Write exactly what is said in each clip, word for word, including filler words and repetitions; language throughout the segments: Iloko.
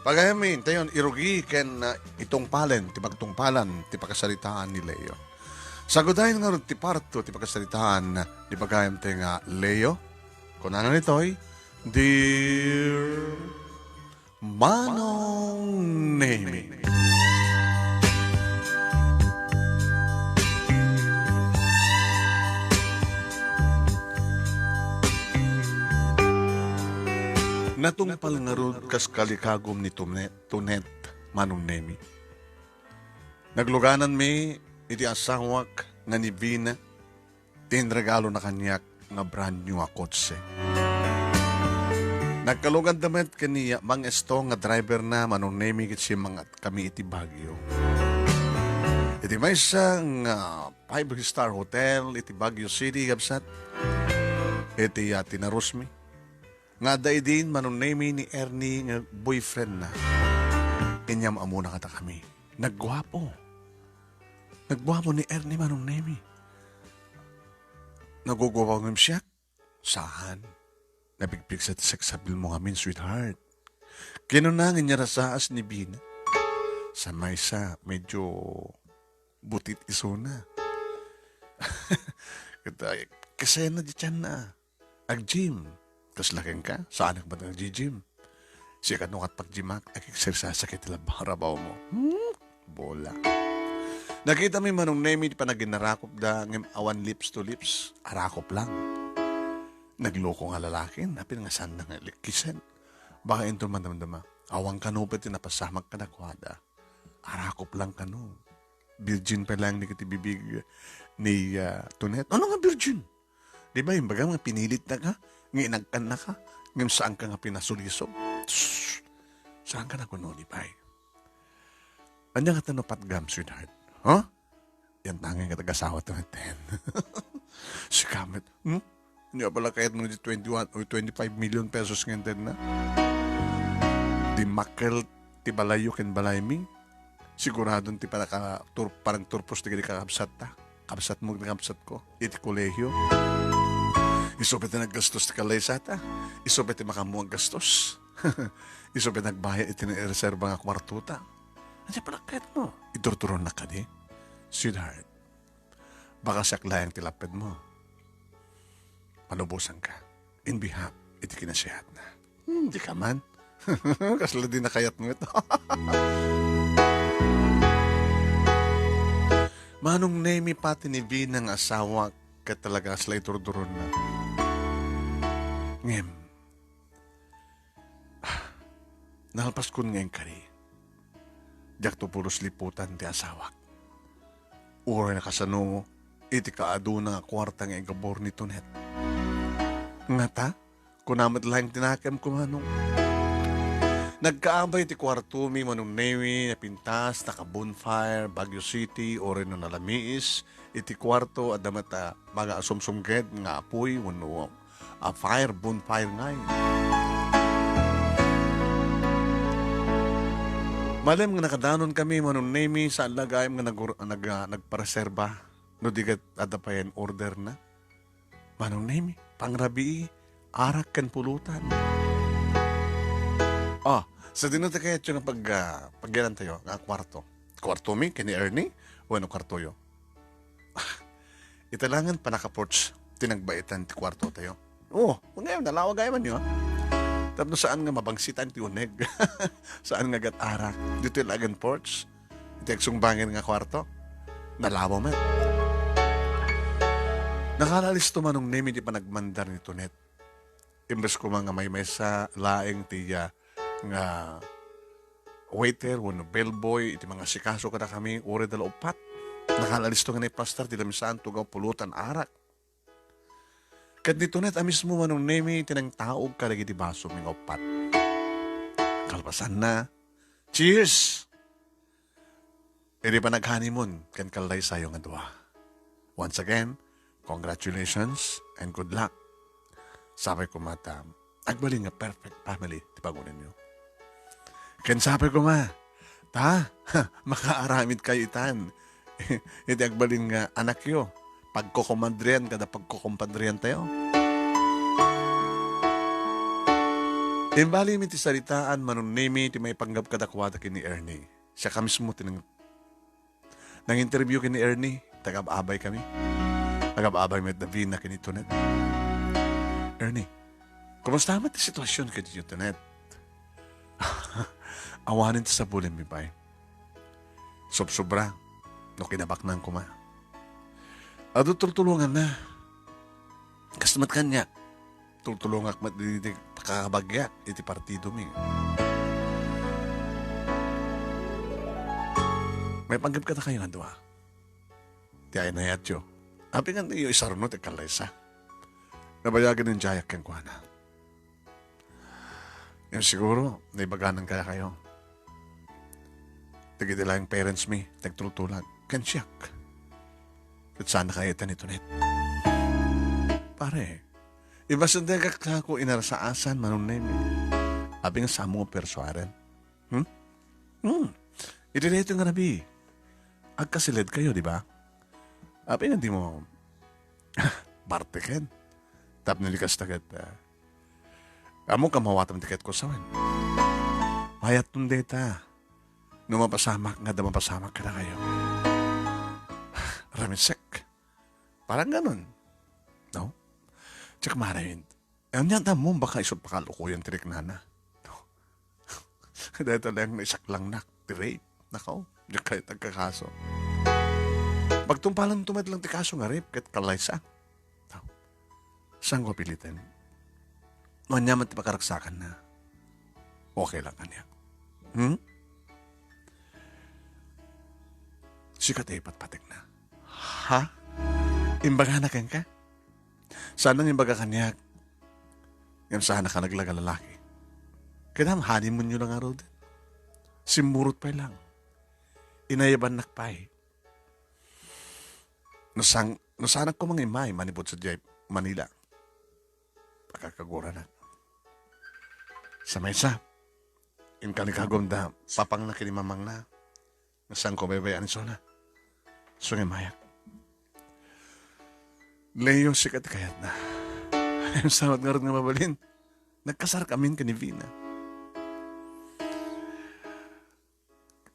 Pagayamin tayon irugi ken, ah, itungpalen ti pagtungpalan ti pakasaritaan ni Leo. Sagudayen ngarud ti parto ti pakasaritaan ni pagayamtayo nga Leo. Kunana ditoy, Dear Manong Nemi. Natungpal ngarud kas kalikagum ni Tunet, Tunet, Manong Nemi. Naglugananmi iti asawak nga ni Vina ti inregalona kaniak nga brand new a kotse. Nagkaluganda met ken ni Mang Esto nga driverna, Manong Nemi, ket simmangatkami iti Baguio. Iti maysa nga five-star hotel iti Baguio City, kabsat, iti, ah, tinarusmi. Nga adda idin, Manong Nemi, ni Ernie nga boyfriendna. Inyam-amuna kadakami. Nagguapo. Nagguapo ni Ernie, Manong Nemi. Naguguapo ngem siak? Saan. Nabigpigsa ti sex appeal mo ngamin, sweetheart. Kinuna nga inyarasaas ni Vina. Sa maysa, medyo butit isuna. Ket, ay, kasayna di tianna. Ag-gym. Kasla kenka? Saanak met nga ag-gym? Sika no kat pag-gym-ak, ag-exercise-ak iti lab-, rabawmo. Hmm? Bola. Nakitami, Manong Nemi, ti panaginnarakopda, ngem awan lips to lips, arakop lang. Nagloko nga lalaki, apin nga saanna nga likkisen. Baka inton madamdama, awan kano pay ti napasamak kadakuada. Arakop lang kano. Virgin pa lang ni iti bibig ni, ah, Tonet. Ano nga virgin? Di ba, imbaga nga pinilitnaka, nga inagkannaka, ngem saanka nga pinasulisog? Shh! Saanka nga kuno, di ba? Ania nga tano patgam, sweetheart? Ha? Yan tanging nga tag-asawa ti metten. Sika met, hmm? Ania pala kayat mo di twenty-one or twenty-five million pesos nga intedna? Di makkel ti balayyo ken balaymi? Siguradon ti panaka-, tur-, panagturpos ti kakabsatta. Kabsatmo ken kabsatko iti kolehio. Isu pay ti naggastos ti kallaysata. Isu pay ti makammo aggastos. Isu pay nagbayad iti naireserba nga kuartota. Ania pala kayatmo? Iturturonnak kadi? Sweetheart, baka siak laeng ti lappedmo. Panubosanka in behalf iti kinasiatna. Hmm, dika man. Kasla di nakayatmo ito. Manong Nemi, pati ni Vina nga asawa, ket talaga kasla iturduronna. Ngem, nalpaskon nga inkari, diakto pulos liputan ti asawak. Uray nakasano iti kaaduna nga kuarta nga igabur ni Tonet. Ngata, kuna met laeng ti nakemko, Manong. Nagkaabay ti kuartomi, Manong Nemi, napintas, naka-bonfire, Baguio City, uray no nalamiis. Iti kuarto, adda met a, mga asumsumged nga apuy, wenno a fire, bonfire ngay. Malem nga nakadanonkami, Manong Nemi, saan la gayam nga nagur-, nag-, ah, nagpareserba no di ket adda pay in order na. Manong Nemi, pangrabii, arak ken pulutan. Ah, sadino ti kayatyo nga pag-, ah, pagyanantayo nga kuarto? Kuartomi ken ni Ernie? Wenno kuartoyo? Ah, ita laengen pannaka-porch ti nagbaitan ti kuartotayo. Oh, ngayon, nalawa gayam, ha? Tapno saan nga mabangsitan ti uneg. Saan nga agat-arak. Ditoy laeng porch. Iti agsungbangen nga kuarto. Nalawa met. Nakalaalisto, Manong Nemi, ti panagmandar ni Tonet. Imbes koma nga maymaysa laeng ti, ah, nga waiter wenno bellboy iti mangasikaso kadakami, uray dala uppat. Nakalaalisto nga ni Pastor ti lamisaan, tugaw, pulutan, arak. Ket ni Tonet a mismo, Manong Nemi, ti nangtaog kadagiti basomi nga uppat. Kalpasanna, cheers! Iti panag-honeymoon ken kallaysayo nga dua. Once again, congratulations and good luck. Sapay koma ta agbalin nga perfect family ti pagunenyo. Ken sapay koma ta makaaramidkayo itan iti agbalin nga anakyo, pagkokomadrian kada pagkokompadriantayo. Imbalimi ti saritaan, Manong Nemi, ti maipanggep kadakuada ken ni Ernie. Siaka mismo ti nang-, nang-interview ken ni Ernie. Tagab-abay kami. Tagab-abay met da Vina ken ni Tonet. Ernie, kumusta met ti sitwasyon ken ni Tonet? Awanen ti sabulimmi pay. Sobsobra, no kinabaknang koma. Adu tultulonganna. Kasta met kaniak, tultulongak met dagiti pakakabagiak iti partidomi. Maipanggep kadakayo nga dua. Ti ay-ayatyo. Apay nga diyo isarno ti kallaysa? Nabayagen ni Jayak kenkuana. Ngem siguro, naibaganan kadakayo. Dagiti laeng parents mi, nagtultulag. Ken siak. Ket saan kayo ita ni Tonet? Pare, ibasin dagak kako inarsasan, Manong Nemi. Apay nga saan mo persuaren? Hmm? Hmm. Iti daytoy nga rabii, agkasiled kayo, di ba? Apay nga di mo barteken? Tapno di kasta ket, ah, ammo kamawatam ti ket ko sawen. Mayat ton deta. No mapasamak nga adda mapasamak kadakayo. Ramisek. Parang ganun. No? Check mo amin. Ania ta mo baka isut pakalukoyan ti riknana. No? Dahil talagang naisaklangnak ti rape. Nakaw, di kayo tagkakaso. Pagtumpalan to met lang ti kaso nga rape, ket kalaysa. No? Saan ko pilitin? No, ania man ti pakaragsakan na? Okay lang kaniak. Hmm? Sika ti ipatpatek na. Ha? Imbagana kenka? Saan nang imbaga kaniak? Ngem saan ka naglaga lalaki. Kadam, honeymoon nyo lang arod. Simmurot pay lang. Inayabannak pay. No sang-, no saanak ko mangimmay manipud sadiay Manila. Pakakaguranak. Sa maysa, inkalikagum da, papangna ken ni mamangna. Saan ko baybay-an isuna? Sungay mayak. Leo, sika ti kayatna. Ay, salamat ngarud nga mabalin. Nagkasar kami ken ni Vina.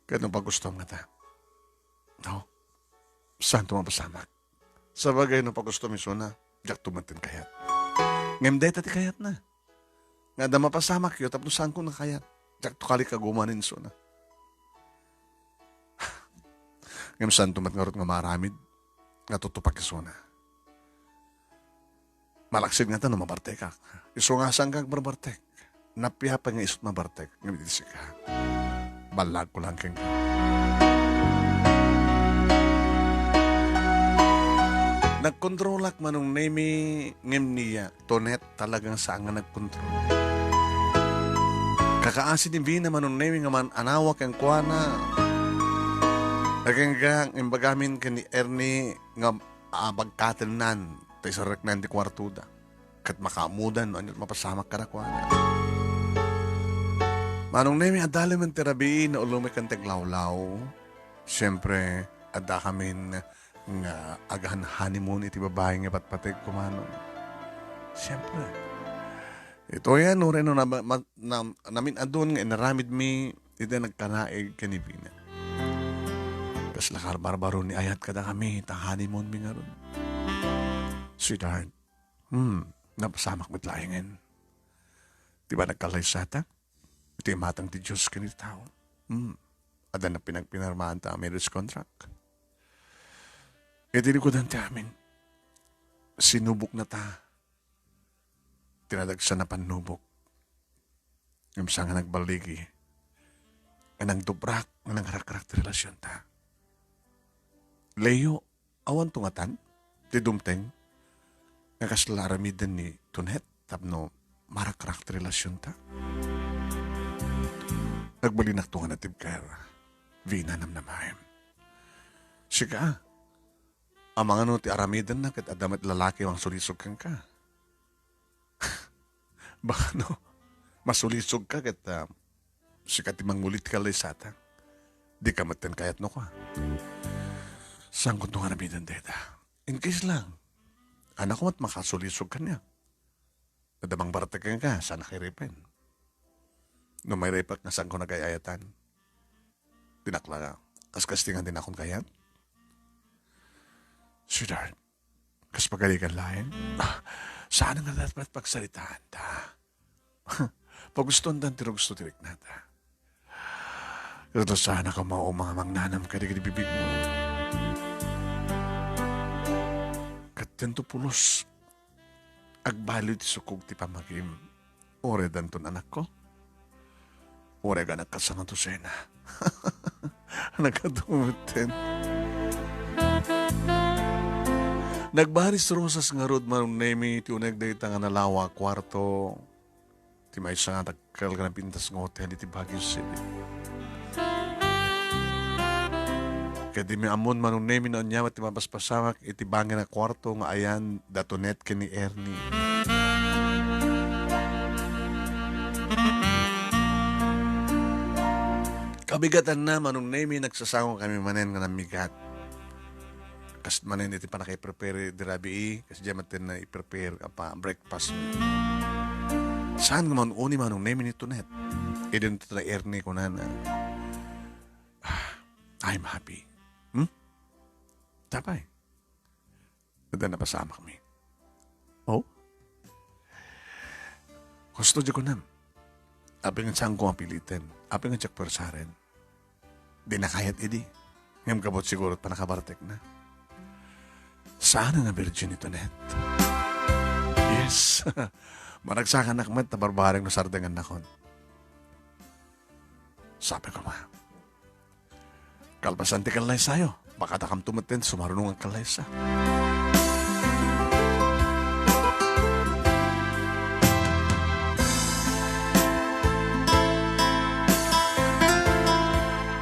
Ket no pagustom nga ta. No? Saan to mapasamak? Sabagay no pagustom isuna, diak to met kayat. Ngem dayta ti kayatna. Nga adda mapasamakyo tapno saanko nakayat. Diak to kalikaguman isuna. Ngem saan to met ngarud nga maaramid nga tutupak isuna. Malaksid nga ta no mabartekak. Isu nga saan ka agbarbartek. Napiapay nga isut mabartek ngem iti sika. Ballagko lang kenka. Nagkontrolak, Manong Nemi, ngem ni Tonet talagang saan nga nagkontrol. Kakaasi ni Vina, Manong Nemi, nga man-anawa kenkuana. Agingga, imbagamin ken ni Ernie nga, ah, bagkatennan, ta isarreknan ti kuartoda. Ket makaammodan no aniat mapasamak kadakuada. Manong Nemi, adda laeng ti rabii, naulom ken ti aglawlaw. Siempre, adda kamin nga agan-honeymoon iti babai nga patpategko, Manong. Siempre. Itoy, no, reno na, ma-, na, namin-adun nga inaramidmi iti nagkanaig ken ni Vina. Kasla karbarbaro ni ayat kadakami, ta honeymoon mi ngarud. Sweetheart, Hmm, napasamak met laengen. Di ba nagkalaysata? Iti imatang ti Dios ken iti tao. Hmm, adda na pinagpinarmaan ta a marriage contract. Iti likudan ti amin, sinubok na ta. Tinadagsan a pannubok. Ngem sa nga nagballigi, nga nangdubrak, nga nangrakrak ti relasionta. Leo, awan tungatan ti dumteng nga kasla aramiden ni Tonet tapno marakrak ti relasionta. Nagbalinak to nga natibker, Vina, namnamaem. Sika, amangano ti aramidenna ket adda met lalaki mangsulisog kenka. Baka no, masulisog ka ket, ah, sika ti manguli ti kalaysata. Di ka metten kayat no kua. Saan kunto nga aramiden dayta? In case lang. Anak ko met makasulisog kaniak. Adda mangbartek kenka, saan ka iripen? No mairipek nga saanko nagay-ayatan. Dinak la kaskastingan ti nakon kayat. Sweetheart, kas pagarigan laeng, ah, saan nga dapat pagsaritaan ta? Pagustuan ta ti gusto ti riknata. Ket saan a kamaom nga mangnanam kadagiti bibigmo. Ket dianto pulos, agbaliw ti sukog ti pammagim. Uray danton anakko. Uray agganak kasano to, Sena. Nagkatumetten. Nagbaris rosas ngarud, Manong Nemi, ti uneg dayta nga nalawa a kuarto. Ti maysa nga dakkel nga napintas nga hotel iti Baguio City. Ket dimi ammon, Manong Nemi, no ania met ti mapaspasamak iti bangin a kuarto nga ayan da Tonet ken ni Ernie. Kabigatanna, Manong Nemi, nagsasangokami manen nga namigat. Kas manen iti pannakaiprepare idi rabii, kas diay manen nga iprepare a pa breakfast. Saan nga man-uni, Manong Nemi, ni Tonet? Idinto da Ernie kunana, "Ah, I'm happy." Hmm? Apay? Adda napasamakmi. Oh? Husto di kunam. Apay nga saanko mapiliten? Apay nga diak puersaren? Di na kayat idi. Ngem gapu siguro ti pannakabartekna. Saan nga virgin ni Tonet? Yes. Managsakanak met ta barbareng no sardengannakon. Sabi ko, ma. Kalpasan ti kallaysayo, baka dakamto metten sumaruno nga agkallaysa.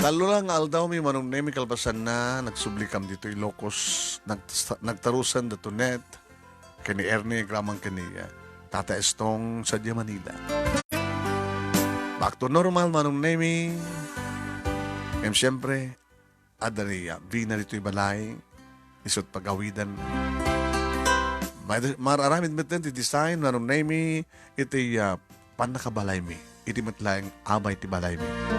Tallo la nga aldawmi, Manong Nemi, kalpasanna, nagsublikam ditoy Ilocos, nagtas-, nagtarusan da Tonet, ken ni Ernie, agraman ken ni, ah, Tata Estong, sadiay Manila. Back to normal, Manong Nemi. Ngem, siyempre, adda ni, ah, Vina ditoy balay, isut' pagawidan. Mar-, mar-aramid metten ti design, Manong Nemi, iti, ah, pannakabalaymi. Iti met laeng abay ti balaymi.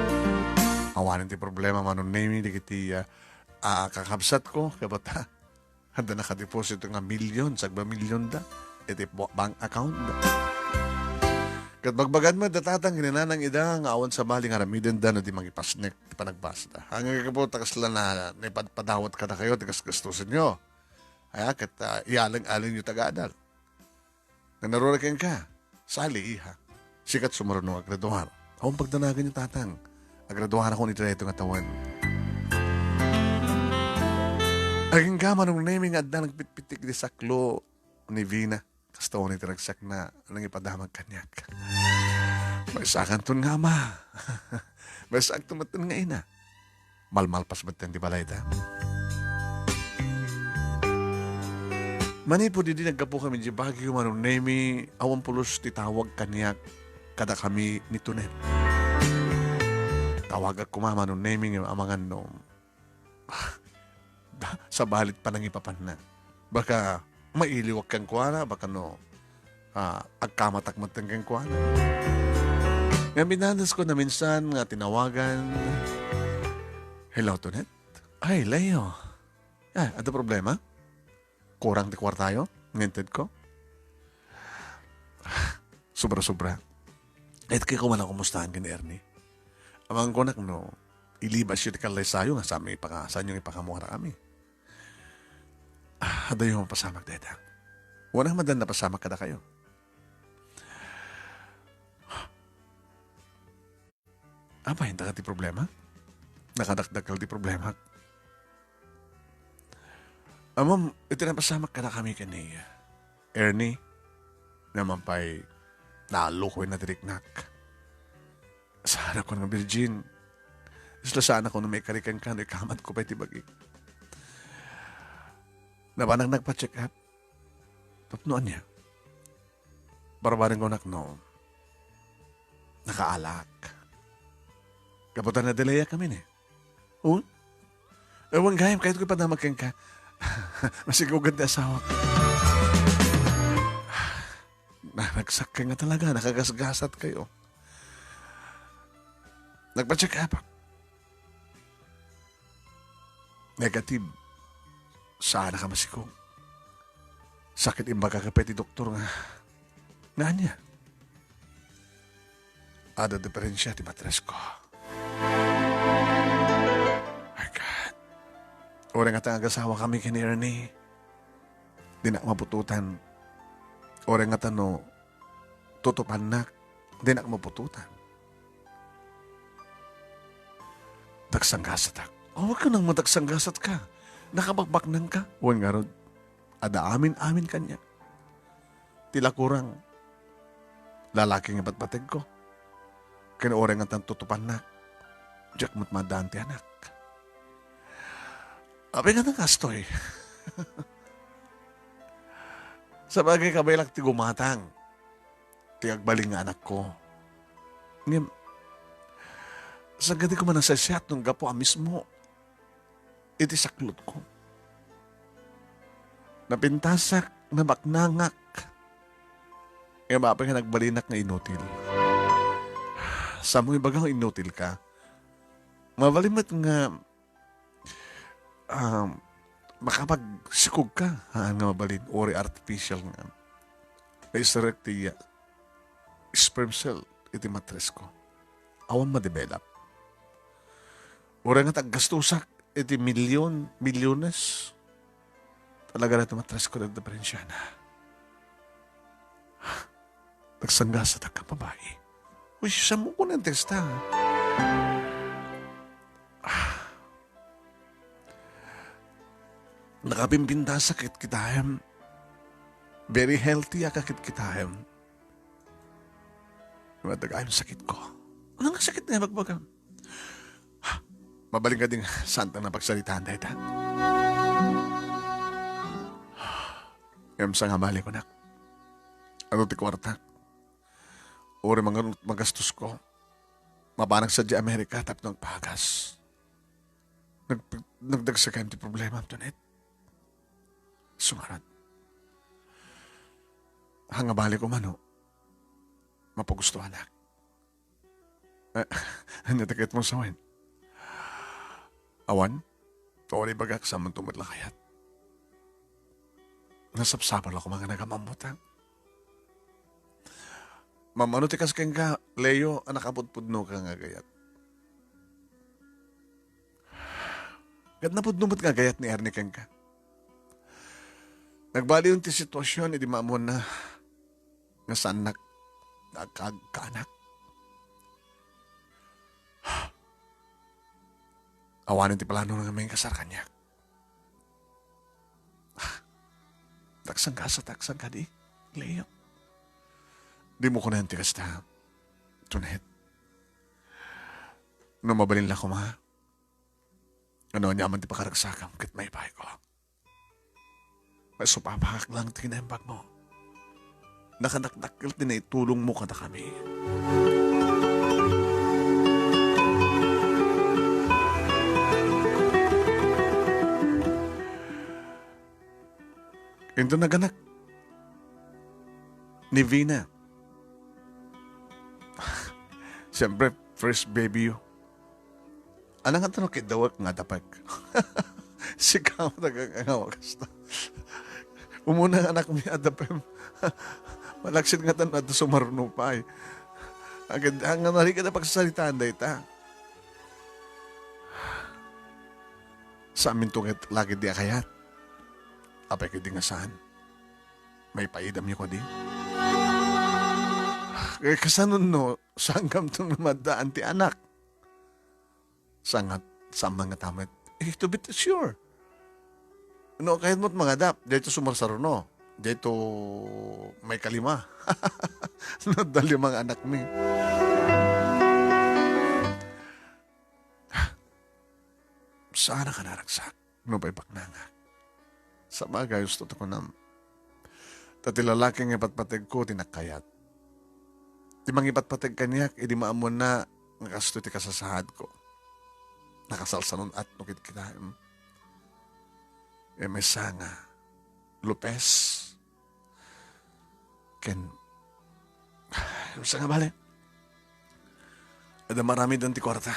Awanen ti problema, Manong Nemi, dagiti, ah, ah, kakabsatko, kabata. Adda nakadeposito nga million, agmamillionda iti bo-, bank accountda. Ket bagbagaan met da tatang ken ni nanang ida nga awan sabali nga aramidenda no di mangipasnek ti panagbasda. Ania gapu ta kasla na, naipadpadawat kadakayo ti gasgastosenyo. Aya ket, ah, ialeng-alengyo ti agadal. Nanarura kenka, sali, iha. Sika ti sumaruno nga agraduar. Awan pagdanaganyo, tatang. Agraduarakon iti daytoy nga tawen. Agingga, Manong Nemi, nga adda nagpitpitik iti saklo ni Vina. Kasta unay ti ragsakna, nangipadamag kaniak. Maysakanton nga ama. Maysakto metten nga ina. Malmalpas metten ti balayda. Manipud idi naggapukami idiay Baguio, Manong Nemi, awan pulos ti tawag kaniak kadakami ni Tonet. Tawagak koma, Manong Nemi, nga amangan no, da, sabali ti panangipapanna. Baka mailiwak kenkuana, baka no, ah, agkamatak metten kenkuana. Ngem inadasko naminsan nga tinawagan. Hello, Tonet? Ay, Leo. Ah, adda problema? Kurang ti kuartayo? Nga intedko? Sobra-sobra. Ket kay kuman a kumustahan ken ni Ernie. Amangan kunak no, ilibasyo ti kallaysayo nga saan ipaka-, saanyo ipakaammo kadakami. Ah, adayo mapasamak dayta. Wana nga madan napasamak kadakayo. Apay, inta ti problema? Nakadakdakkel ti problema. Ammom, iti napasamak kadakami ken ni Ernie, naman pay, naalukoy na ti riknak. Saan a kunak nga virgin. Isla saan a kunak maikari kenka no ikamatko pay ti bagik. Napanak nagpa-check up. Tapno ania? Barbareng kunak no nakaalak. Gapu ta na-delay-akami ni. Oh? Ewan gayam, kayatko ipadamag kenka. Masigugad ti asawak. Naragsak kayo nga talaga, nakagasgasat kayo. Nagpa-check up. Negative. Saan a kamasikog. Sakit imbagak pay ti doktor nga, nga ania? Adda diperensia ti matres ko. My God. Uray ngata nga agasawa kami ken ni Ernie, dinak maputotan. Uray ngata no tutupannak, dinak maputotan. Tagsanggasatak. Awan ka nang matagsanggasat ka. Nakabakbaknang ka. Wen ngarud, adda amin-amin kaniak. Ti lakurang, lalaki nga patpategko. Ken uray ngatan tutupannak, diak met maaddaan ti anak. Apay ngata kastoy? Sabagay, kabaelak ti gumatang ti agbalin nga anakko. Ngem, saan kadi koma nasaysayaat no gapu a mismo iti saklotko. Napintasak, nabaknangak. Ngem apay nga nagbalinak nga inutil? Saanmo ibaga nga inutil ka? Mabalin met nga, um, makapagsikog ka, haan nga mabalin, uray artificial nga. Naiserrek ti sperm cell iti matres ko. Awan madevelop. Uray nga taggastusak iti milyon, milyones, talaga na ti matres ko nagdiperensiana. Nagsanggasatak nga babai. Uy, saanmo kunen testa? Nakapimpintasak kitkitaem. Very healthy a kakitkitaem. Matag ayam sakit ko. Ano nga sakit na ibagbagam? Mabalin ka din saan ta napagsaritaan dayta. Ngem sangabali ko, nak. Ano ti kuarta? Uray mangan-, magastos ko. Mapanak sa di Amerika tapno agpagas. Nag-, nagdagsa kayam ti problema, Antoinette. Sumarat. Hangabali ko mano, mapagustuanak. Eh, ania ti kayatmo sawen? Awan, uray ibagak, saanmo met la kayat. Nasapsapul a koma nga nagamammutang. Mamano ti kas kenka, Leo, a nakapudpudno ka nga agayat. Ket napudno met nga agayat ni Ernie kenka. Nagbaliwen ti situasion idi maammoanna nga saannak nga agkaanak. Awanen ti planona nga mangikasar kaniak. Tagsanggasatak, saan kadi, Leo? Dimo kunen ti kasta, Tonet. No mabalin la koma, no aniaman ti pakaragsakam ket maipayko. Maisupapakak lang ti kinaimbagmo. Nakadakdakkel ti naitulongmo kadakami. Inton naganak ni Vina. Siyempre, first baby you. Anang nga no kiddawek nga adapek? Sika met a kasta. Umuna nga anakmi, adapem. Malaksid nga tan adda sumaruno pay. Agad, nga narigid a pagsasaritaan dayta. Saanminto ket lagi di a kayat. Apay ket di nga saan? Maipaidamyo kadi? Eh, kasano no, sanggamto nga maaddaan ti anak? Sangat, saan man nga tamet. Eh, to be sure. No, kayat mo't mangadap, dayto sumarsaruno. Dayto maikalima. No, adda lima nga anakmi. Saan a ka naragsak? No pay baknangak. Sabagay, husto ti kunam. Ta ti lalaki nga ipatpategko ti nakayat. Ti mangipatpateg kaniak idi maammoanna nga kastoy ti kasasaadko. Nakasalsalun-at no kitkitaem. E, maysa nga Lopez. Ken, sangabali. Adda maaramiden ti kuarta.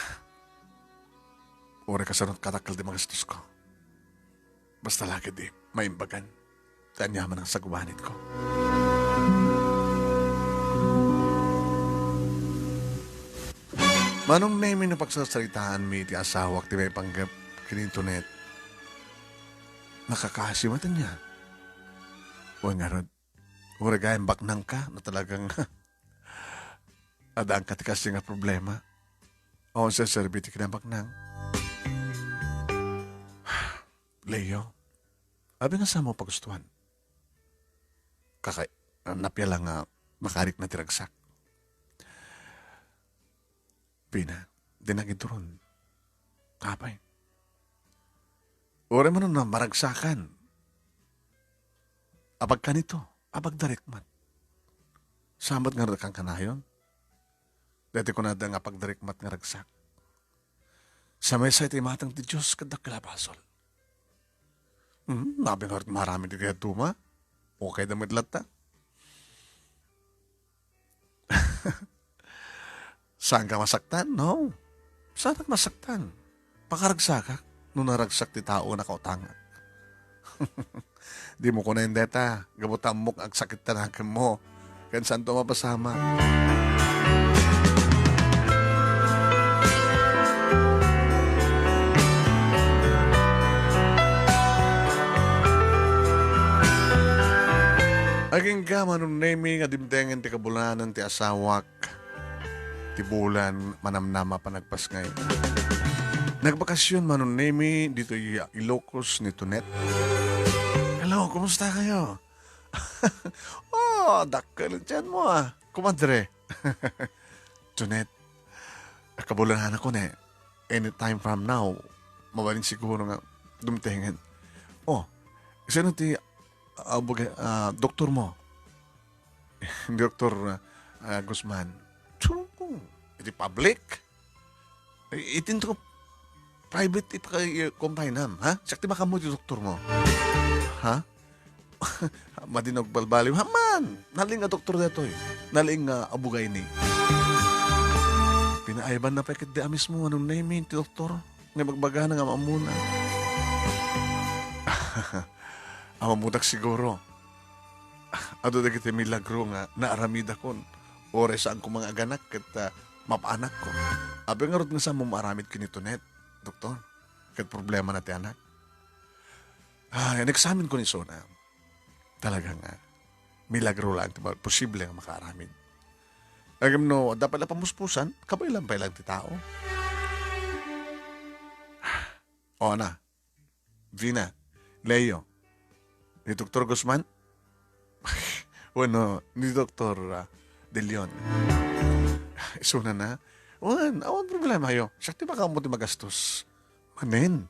Uray kasano ti kadakkel ti magastosko. Basta la ketdi, maimbagan. Ti aniaman a sagubanitko. Manong Nemi, no pagsasaritaanmi iti asawak ti maipanggep ken ni Tonet, nakakasi met ania? Wen ngarud, uray gayam baknangka, no talagang adaanka ti kasi nga problema. Awan serserbi ti kinabaknang. Leo, abi nga saan mo pagustuhan? Kaka-, napia la nga makaaritna ti ragsak. Vina, dinak ituron. Apay. Uray manen a maragsakan. Apagkanito, apagdarikmat. Saan met ngarud a kankanayon? Daytoy kunada nga apagdarikmat nga ragsak. Sa maysa iti imatang ti Dios ket dakkel a basol. Hmm, abi ngarud maaramid dagiti dadduma? Okay da met latta. Saanka masaktan? No. Saanak masaktan. Pakaragsakak no naragsak ti tao a nakautangak. Dimo kunen dayta, gapu ta ammok nga agsakit ti nakemmo, ken saanto a mapasamak. Agingga, Manong Nemi, nga dimtengen ti kabulaanan ti asawak. Ti bulan, manamnama a panagpasngay. Nagbakasyon, Manong Nemi, ditoy Ilocos ni Tonet. Hello, kumusta kayo? Oh, dakkel ti tianmo, ah. Kumadre. Tonet, kabulaanan ko ne. Anytime from now, mabalin siguro nga dumtengen. Oh, sino ti, ah, buga-, ah, doktor mo? Doktor, ah, Guzman. Tsu, iti public? I-, itinto private ipaka-, company nam, ha? Siak ti makaammo ti doktor mo. Ha? Madi nga agbalbaliw. Haman! Nalin nga doktor daytoy. Nalin nga abugay ni. Pinaaybanna pay ketdi a mismo, Manong Nemi, ti doktor. Nga ibagbagana nga maammona. Ammodak siguro. Adu dagiti milagro nga naaramidakon. Uray saanko nga aganak ket, ah, mapaanakko. Apay ngarud nga saanmo maaramid ken ni Tonet, doktor? Ket problemana ti anak. Ah, in-examine ko ni Sona. Talaga nga, milagro laeng ti ma-, posible nga makaaramid. Ngem no, adda pay la pamuspusan, kabaylan pay laeng ti tao. O na, Vina, Leo, ni doktor Guzman? Wenno, ni doktor, ah, De Leon? Isuna na? Wen, awan problema yo. Siak ti makaammo ti magastos. Manen.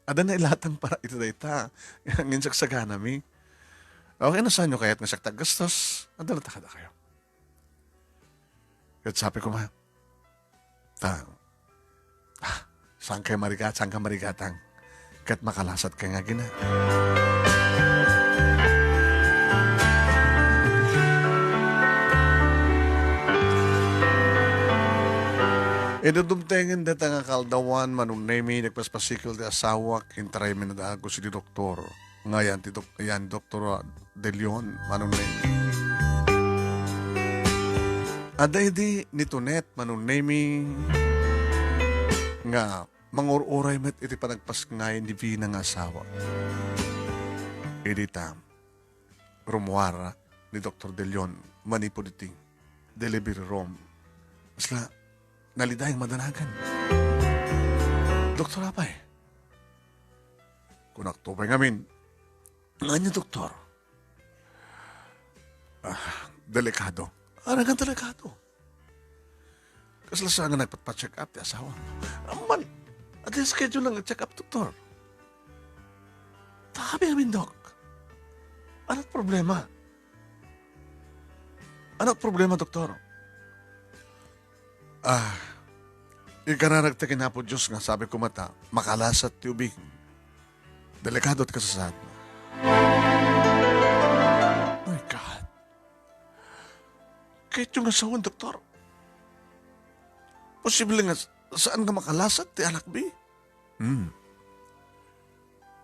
Adda nailatang para iti dayta. Ngem sagsaganami. Okay, no saanyo kayat nga siak ti aggastos? Adda latta kadakayo. Ket sabi ko, ma, ta, ah, saan kayo marigat, saan ka marigatang? Ket makalasat ka nga gina. Idudumtengen dayta nga kaaldawan, Manong Nemi, nagpaspasikel ti asawak, intaraymi nga agdagus iti doktor. Nga yan ti dok-, yan doktor, ah, De Leon, Manong Nemi. Adda idi ni Tonet, Manong Nemi, nga mangur-uray met iti panagpasngay ni Vina nga asawa. Idi ta, rummuar ni doktor De Leon manipud iti delivery room. Kasla, nalidayang madanagan. Doktor, apay? Kunak to pay ngamin, ania, doktor? Ah, delikado. Ania nga delikado? Kasla sa nga nagpatpa-check up ti asawam. Amman, adda schedule nga check up, doktor. Tabi amin, dok. Ania ti problema? Ania ti problema, doktor? Ah, ikararag ta ken Apo Dios nga sabi ko met a, makalasat ti ubing. Delikado ti kasasaadna. My God. Kayatyo nga sawen, doktor? Posible nga saan nga makalasat ti anakmi? Hmm.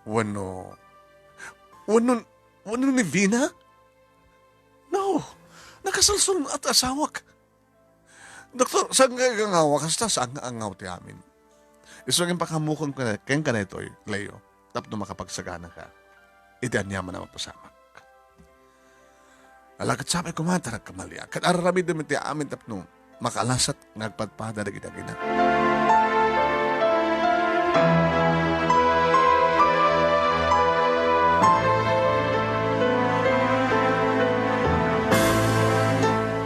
Wenno, wenno, wenno ni Vina? No. Nakasalsal-at asawak. Doktor, saan nga igangawa? Kasta, saan nga angaw ti amin? Isu nga impakaammokan kenka daytoy, Leo, tapno makapagsaganaka iti aniaman a mapasamak. Ala, ket sapay koma ta nagkamaliak, ket ar-aramidem iti amin tapno makalasat nga agpadpada dagiti agina.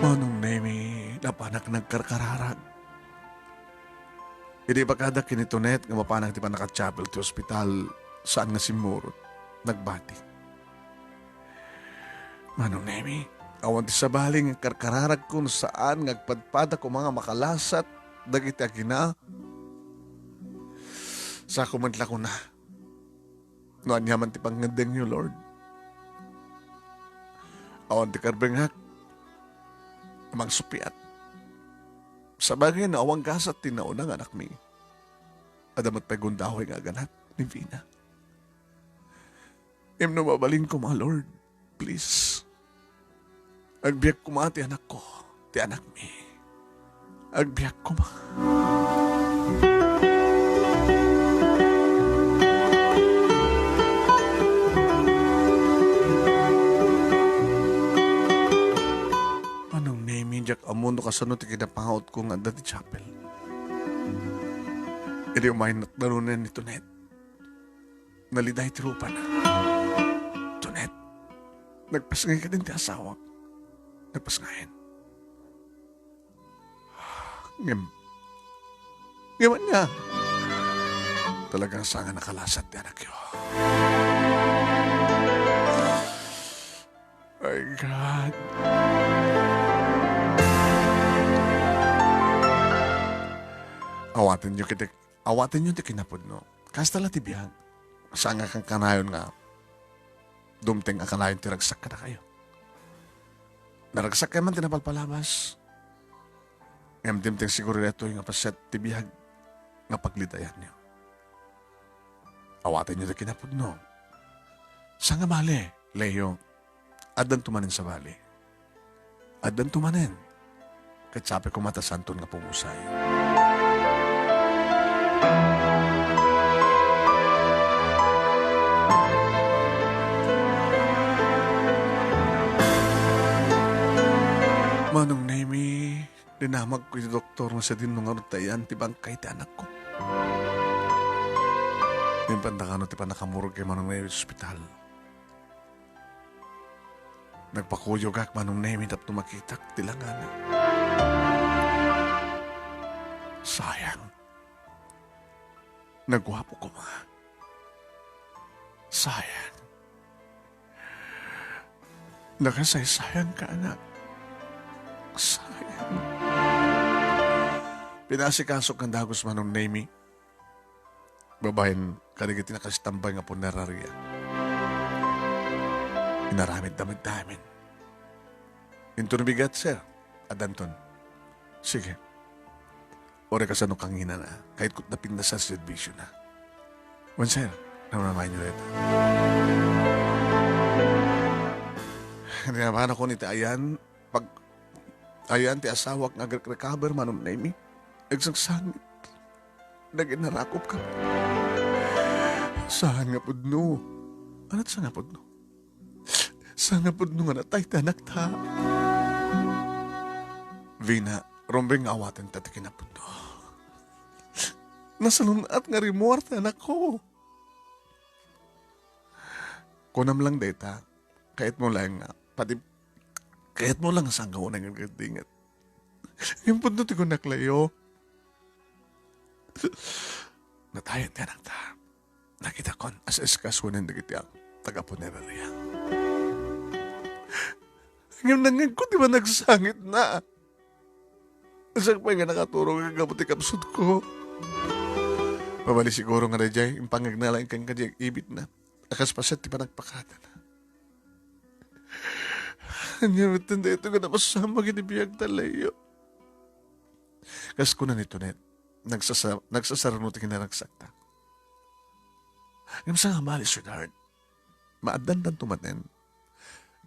Manong Nemi, napanak nagkarkararag. Idi ipakadak ken ni Tonet nga mapanak ti pannakachapel ti ospital, saan nga simmurot, nagbati. Manong Nemi, awan ti sabali nga karkararagko no saan nga agpadpada koma nga makalasat dagiti agina. Sako met la kuna. No ania man ti pangngeddengyo, Lord. Awan ti karbengak. Mangsuppiat. Sabagay no awan gasat ti nauna nga anakmi. Adda met pay gundaway nga aganat ni Vina. Ngem no mabalin koma, Lord, please. Agbiag koma ti anakko, ti anakmi. Agbiag koma. Manong Nemi, diak ammo no kasano ti kinapautko nga adda ti chapel. Idi umayen natdalunen ni Tonet. Naliday ti rupana. Tonet, nagpasngay kadin ti asawak. Nagpasngayen. Ngem, ngem ania? Talagang saan nga nakalasat ti anakyo. Ay, God. Awatenyo kiti, awatenyo ti kinapudno. Kasta la ti biag. Saan nga kankanayon nga dumteng a kanayon ti ragsak kadakayo. Naragsak kayo man ti napalpalabas. Ngem dimteng siguro daytoy nga paset ti biag nga paglidayanyo. Awatenyo ti kinapudno. Saan nga bale, Leo, addanto manen sabali. Addanto manen. Ket sapay koma ta saanton nga pumusay. Manong Nemi, dinamagko iti doktor nga sadin no ngarud ti ayan ti bangkay ti anakko. Impanda kano ti pannakamurog kay Manong Nemi iti ospital. Nagpakuyogak, Manong Nemi, tapno makitak ti langana. Sayang. Naguapo koma. Sayang. Nakasaysayang ka, anak. Sayang. Pinaasikasok nga dagus, Manong Nemi. Babaen kadagiti nakastambay nga punerarya. Inaramidda met amin. Inton bigat, sir, addanton. Sige. Uray kasano kanginana, kayatko ti napintas a serbisyona. Wen, sir, namnamaenyo dayta. Nayamanakon iti ayan, pag-ayan ti asawak nga agrecover, Manong Nemi. Agsangsangit. Naginarakop ka. Saan nga pudno? Ania ti saan nga pudno? Saan nga pudno nga natay ti anakta? Vina, rumbeng nga awaten ta ti kinapudno. Nasalun-at nga rimmuar ti anakko. Kunam lang dayta, kayatmo lang nga, pati, kayatmo lang nga saan nga unay nga agdinget. Ngem pudno ti kunak, Leo. Natayen ti anakta. Nakitakon, as-asikasunen dagiti a-, taga-punerarya. Ngem nangngegko ti panagsangitna. Siak pay nga nakaturog gapu ti kapsutko. Mabali siguro nga daydiay, impangegna laeng kenka diay ibitna. A kas paset ti panagpakadana. Ania metten daytoy nga napasamak iti biagta, Leo? Kas kuna ni Tonet, nagsasa-, nagsasarno ti kinaragsakta. Ngem saan nga bali, sweetheart, maaddandanto manen.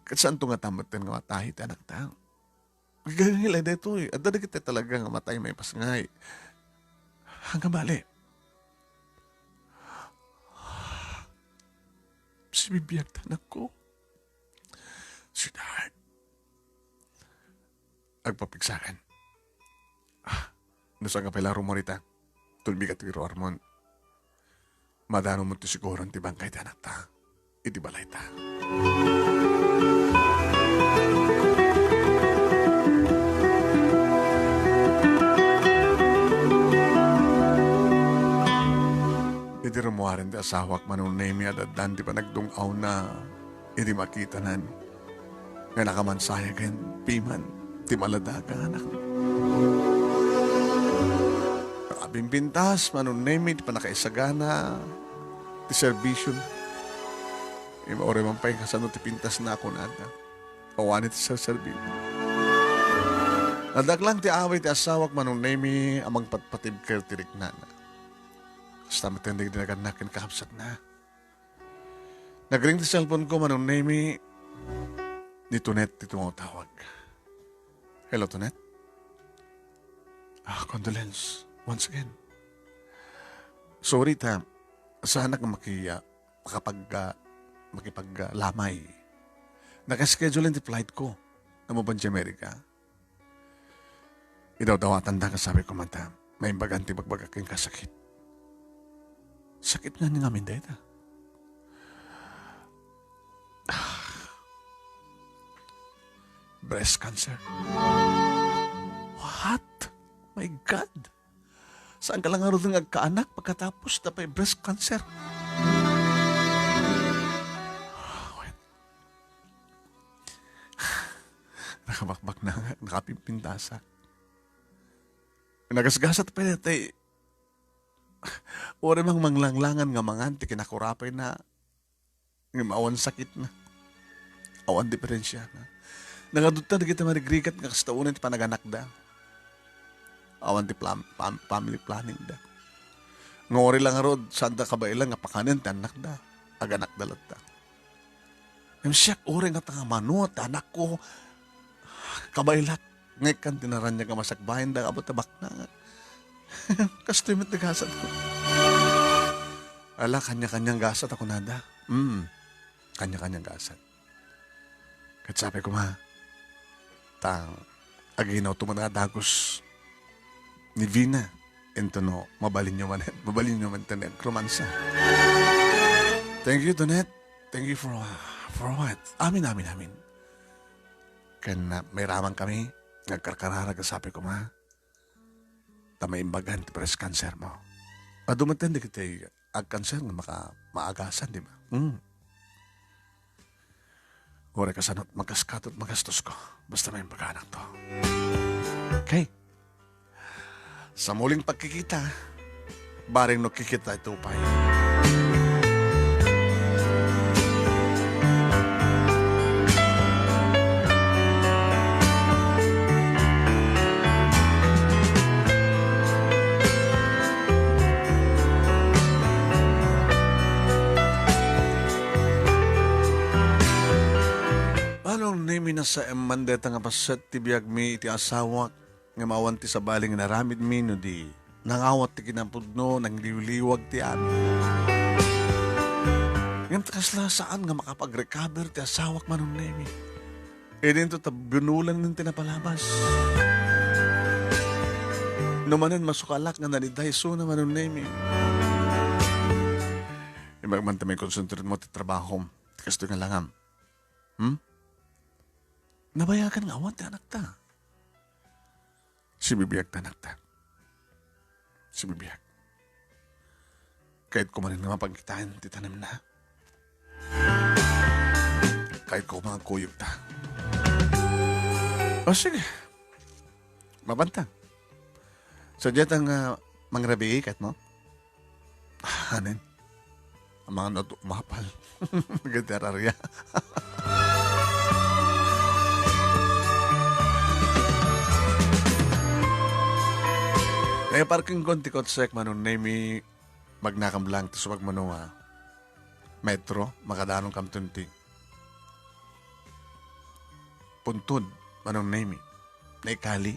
Ket saanto ngata manen nga matay ti anakta. Agingga daytoy, adda dagiti talaga nga matay maipasngay. Haan nga bali. Sibibiag ti anakko. Sweetheart. Agpapigsakan. Ah, no saan nga pay la rumo rita, tulbigat ti ruarmon. Madano mo ti siguron ti bangkay ti anakta iti balayta. Iti rummuaren ti asawak, Manong Nemi, addan ti panagdung-awna idi makitanan nga nakamansayagen piman ti maladaga nga anak. Nakapimpintas, Manong Nemi, ti pannakaisagana ti serbisio. Imauray man pay kasano ti pintasna a kunada. Awan iti serserbi. Nadaklan ti away ti asawak, Manong Nemi, a mangpatpatibker ti riknana. Kasta met dagiti nagannak ken kakabsatna. Nagring ti cellphone ko, Manong Nemi, ni Tonet ti tumawtawag. Hello, Tonet? Ah, condolence. Once again. Sorry ta, saanak nga maki-, ah, makapag-, ah, makipaglamay. Naka-schedule ti flight ko. Amo ban ti Amerika? Idawdawatanda nga sabi ko man ta, maimbagan ti bagbagak ken kasakit. Sakit nga ni ngamin dayta. Breast cancer. What? My God! Saan ka lang nga rudin nga agkaanak pagkatapos ta pay breast cancer? Wen, nakabakbak na nga, nakapimpintasak. Nagasgasat pay dayta. Uray mang manglanglangan nga mangan ti kinakurapayna, ngem awan sakitna. Awan diferensiana. Nangadutda dagiti marigrigat nga kasta unay ti panaganakda. Awan ti plam-, pam-, family planningda. Nga uray la ngarud, saanda kabaelan nga pakanen ti annakda. Aganakda latta. Ngem siak, uray ngata nga mano ti anakko, kabaelak, nga ikkan ti naraniag nga masakbayan da, apo ta baknangak. Kastoy met ti gasatko. Ala, kanya-kanyang gasat a kunada. Mm, kanya-kanyang gasat. Ket sabi ko, ma, ta aginawto man a dagus ni Vina, intono mabalinyo man, mabalinyo man ti romansa. Thank you, Tonet. Thank you for, for what? Amin, amin, amin. Ken, ah, mairaman kami, nagkarkararag, sabi ko, ma, ta maimbagan ti breast cancer mo. Adu met dagiti agkanser nga maka-, maagasan, di ba? Hmm. Uray kasano, magaskato, magastosko. Basta maimbaganak to. Okay. Sa muling pagkikita, bareng no kikita ito pay. Manong Nemi, nasaem man dayta nga paset ti biagmi iti asawak, ngem awan ti sabali nga inaramidmi no di nangawat ti kinapudno, nangliwliwag ti amin. Ngem ta kasla saan nga makapag-recover ti asawak, Manong Nemi. Idinto ta binulan ti napalabas. No manen masukalak nga nalidda isuna, Manong Nemi. Imbag man ta maikonsentrate mo ti trabahom, ti kastoy nga langam. Hmm? Nabayagan nga awan ti anakta. Sibibiag ti anakta. Sibibiag. Kayatko manen nga mapangkitaen ti tanemna. Kayatko nga mangkuyogta. O, sige. Mabantang. Sadiay ta nga mangrabii, kayatmo? Anen? Amangan no umapal. Nagdararia. Ay, parking kon ti kotsek, Manong Nemi, magnakam lang ti subag mano a metro, makadanon kamton ti puntod, Manong Nemi. Naikali,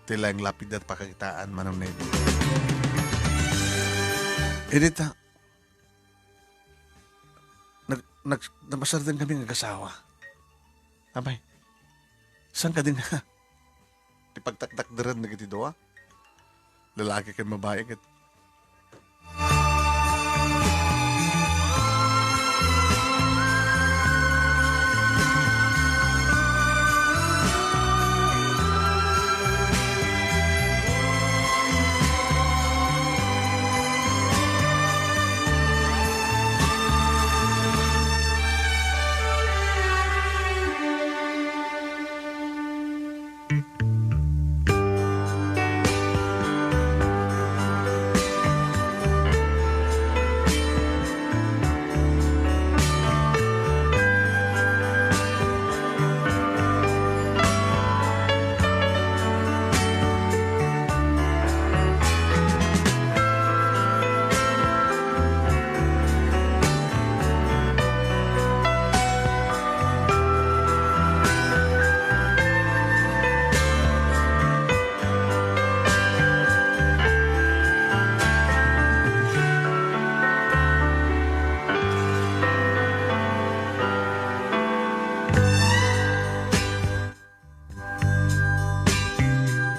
ti laeng lapid at pakakitaan, Manong Nemi. Idi ta, nag-, nag-, namasarden kami nga agasawa. Apay, saan ka din nga? Ti pagtaktakderan dagiti dua? Lalaki ken babae ket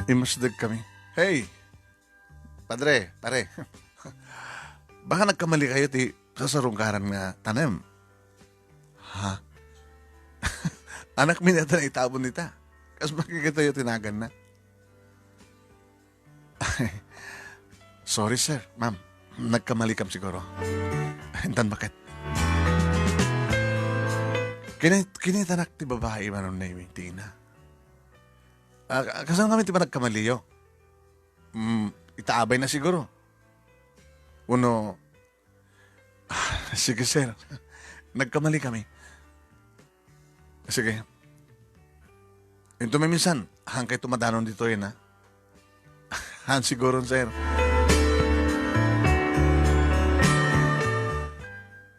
Imasdek kami. Hey! Padre, pare. Baka nagkamali kayo ti kasarungkaran nga tanem. Ha? Anak mi ni ata naitabon nita. Kas bakit kitayo tinagan na? Sorry, sir. Ma'am, nagkamali kam siguro. Intan bakit? Kini-, kinitanak ti babae, Manong Nemi, ti ina. Ah, kasano kami ti panagkamaliyo? Mm, itaabay na siguro. Uno, ah, sige, sir. Nagkamali kami. Sige. Into maminsan, han kay tumadanon ditoy na. Han siguro, sir.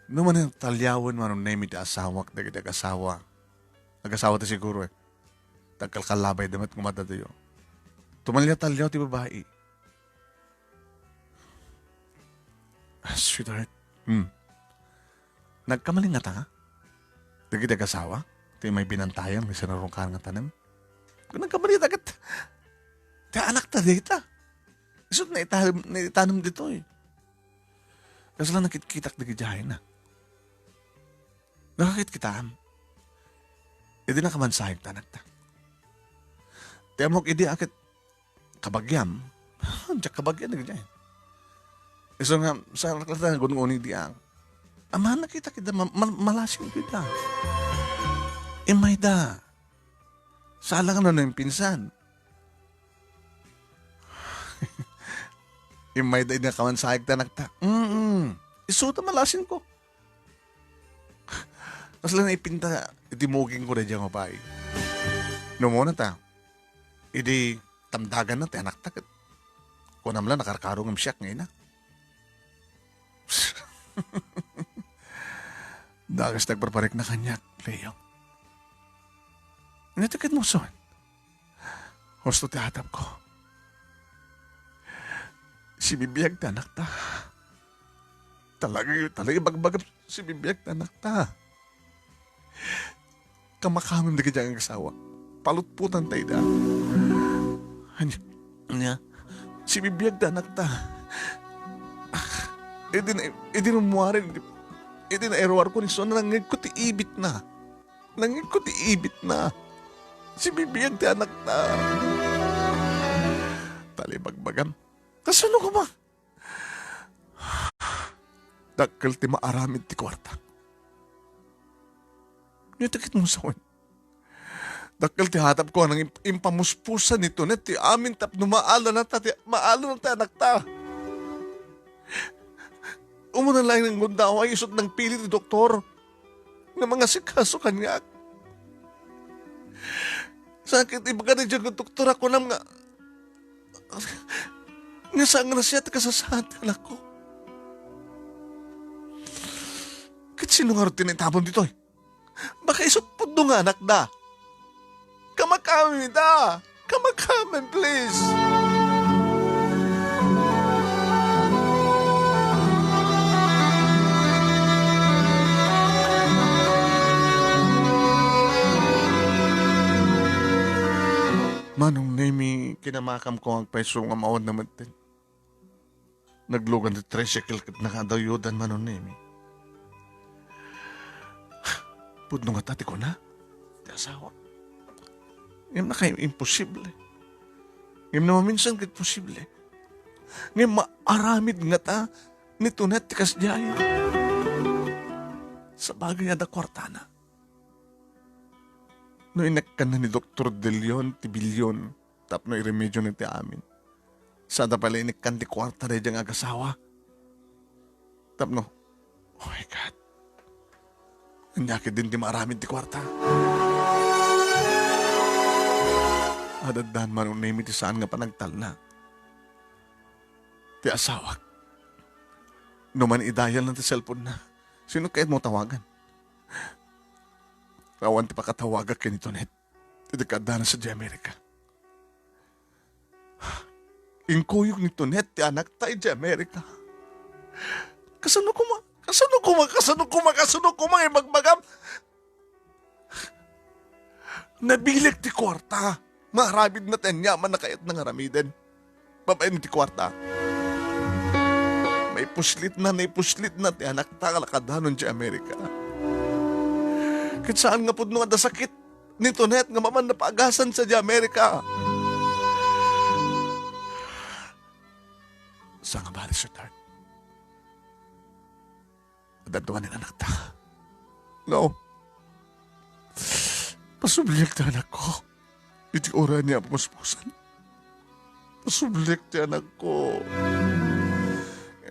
No man yung talyawan, Manong Nemi, ti asawak, dagiti agasawa. Agasawa ti siguro, eh. Tagkalkalabay da met koma datayo. Tumalya-talyaw ti babai. Ah, sweetheart. Hmm. Nagkamali ngata? Dagiti agasawa? Ti may binantayan, may sinarungkar nga tanem? Nagkamali ta ket. Ti anakta dayta. Isu't naitanem, naitanem ditoy. Kasla nakitkitak dagiti ayna. Nakakit kitam. Idi nakamansaig ta anakta. Ti ammok idi a ket kabagiam. Diak kabagian dagiti ay. Isu nga, sa laklatan, gun-uni di ang. Ama, nakita kita, ma-, ma-, malasin kita. Imayda. Sala nga no, no, yung pinsan. Imayda, idi nakamansaig ta anakta. Mm-mm. Isu ta malasin ko. Kasla naipinta iti muging ko daydiay nga babai. No, muna ta, idi tamdaganna ti anakta ket kunam la nakarkaro ngem siak nga ina. Dagas ti agparparikna kaniak, Leo. Ania ti ket muson? Husto ti atapko. Sibibiag ti anakta. Talaga, talaga ibagbagam sibibiag ti anakta. Kamakamem dagiti agasawa. Palutpotanta ida. Ania? Ania? Sibibiag ti anakta. Idi na, idi rummuaren, idi nairuarko ni Son, nangngegko ti ibitna. Nangngegko ti ibitna. Sibibiag ti anakta. Talibagbagam. Kasano koma? Dakkel ti maaramid ti kuarta. Ania ti ket muson? Dakkel ti hatapko a nang-, impamuspusan ni Tonet ti amin tapno maalanna ta ti, maalanna ti anakta. Umuna laeng nga gundaway isu't nangpili ti doktor nga mangasikaso kaniak. Sakit, ibaga daydiay nga doktor a kunam nga, Nga saan nga nasayaat ti kasasaad ti anakko. Ket sino ngarud ti naitabon ditoy? Baka isu pudno nga anakda. Kamakamen ita. Kamakamen, please. Manong Nemi, kinamakamko nga agpayso ngem awan nametten. Naglugan ti tricycle ket nakadayodan, Manong Nemi. Pudno ngata ti kuna ti asawa. Ngem nakay imposible. Ngem no maminsan ket posible. Ngem maaramid ngata ni Tonet ti kasdiay. Sabagay, adda kuartana. No inekkanna ni Doktor De Leon ti bilyon, tapno iremedionen ti amin. Sada pay la inekkan ti kuarta daydiay nga agasawa. Tapno, oh my God. Ania ketdin ti maaramid ti kuarta? Ad-addan, Manong Nemi, ti saan nga panagtalna ti asawak. No man-idayalna ti cellphone-na, sino kayatmo tawagan? Awan ti pakatawagak ken ni Tonet. Idi kaadda na sadiay Amerika. Inkuyog ni Tonet ti anakta idiay Amerika. Kasano koma? Kasano koma? Kasano koma? Kasano koma nga ibagbagam? Nabileg ti kuarta. Maaramidna ti aniamanna kayatna nga aramiden babaen iti kuarta. Naipuslitna, naipuslitna ti anakta nga lakadanon idiay Amerika. Ket saan nga pudno nga adda sakit ni Tonet nga mapan napagasan sadiay Amerika. Sangabali, sweetheart. Adda dua ni anakta. No. Pasubliak ti anakko. Iti uray ni Apo Muspusan. Pasubliak ti anakko.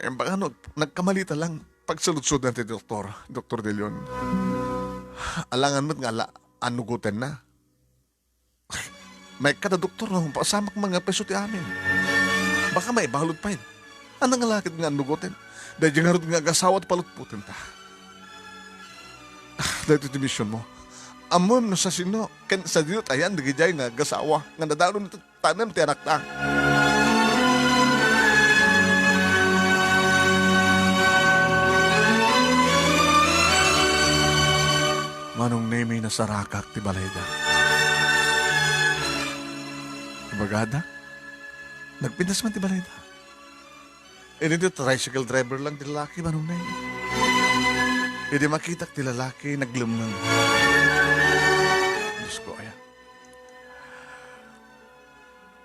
Eh, baka no, nagkamalita lang. Pagsaludsodan ti doktor, Doktor De Leon. Alangan met nga ala, anugotenna. Maikkat a doktor, no, pasamak man nga peso ti amin. Baka maibalud pay. Ania nga lakit nga annugoten? Daydiay ngarud nga agasawa ti palutpotenta. Ah, daytoy ti misionmo. Ammom no sasino, ken sadino ti ayan dagidiay nga agasawa nga nadanon iti tanem ti anakta. Manong Nemi, nasarakak ti balayda. Ibagada, nagpintas man ti balayda. Idi ti tricycle driver lang ti lalaki, Manong Nemi. Idi makitak ti lalaki, naglemmeng. Diyos ko, aya.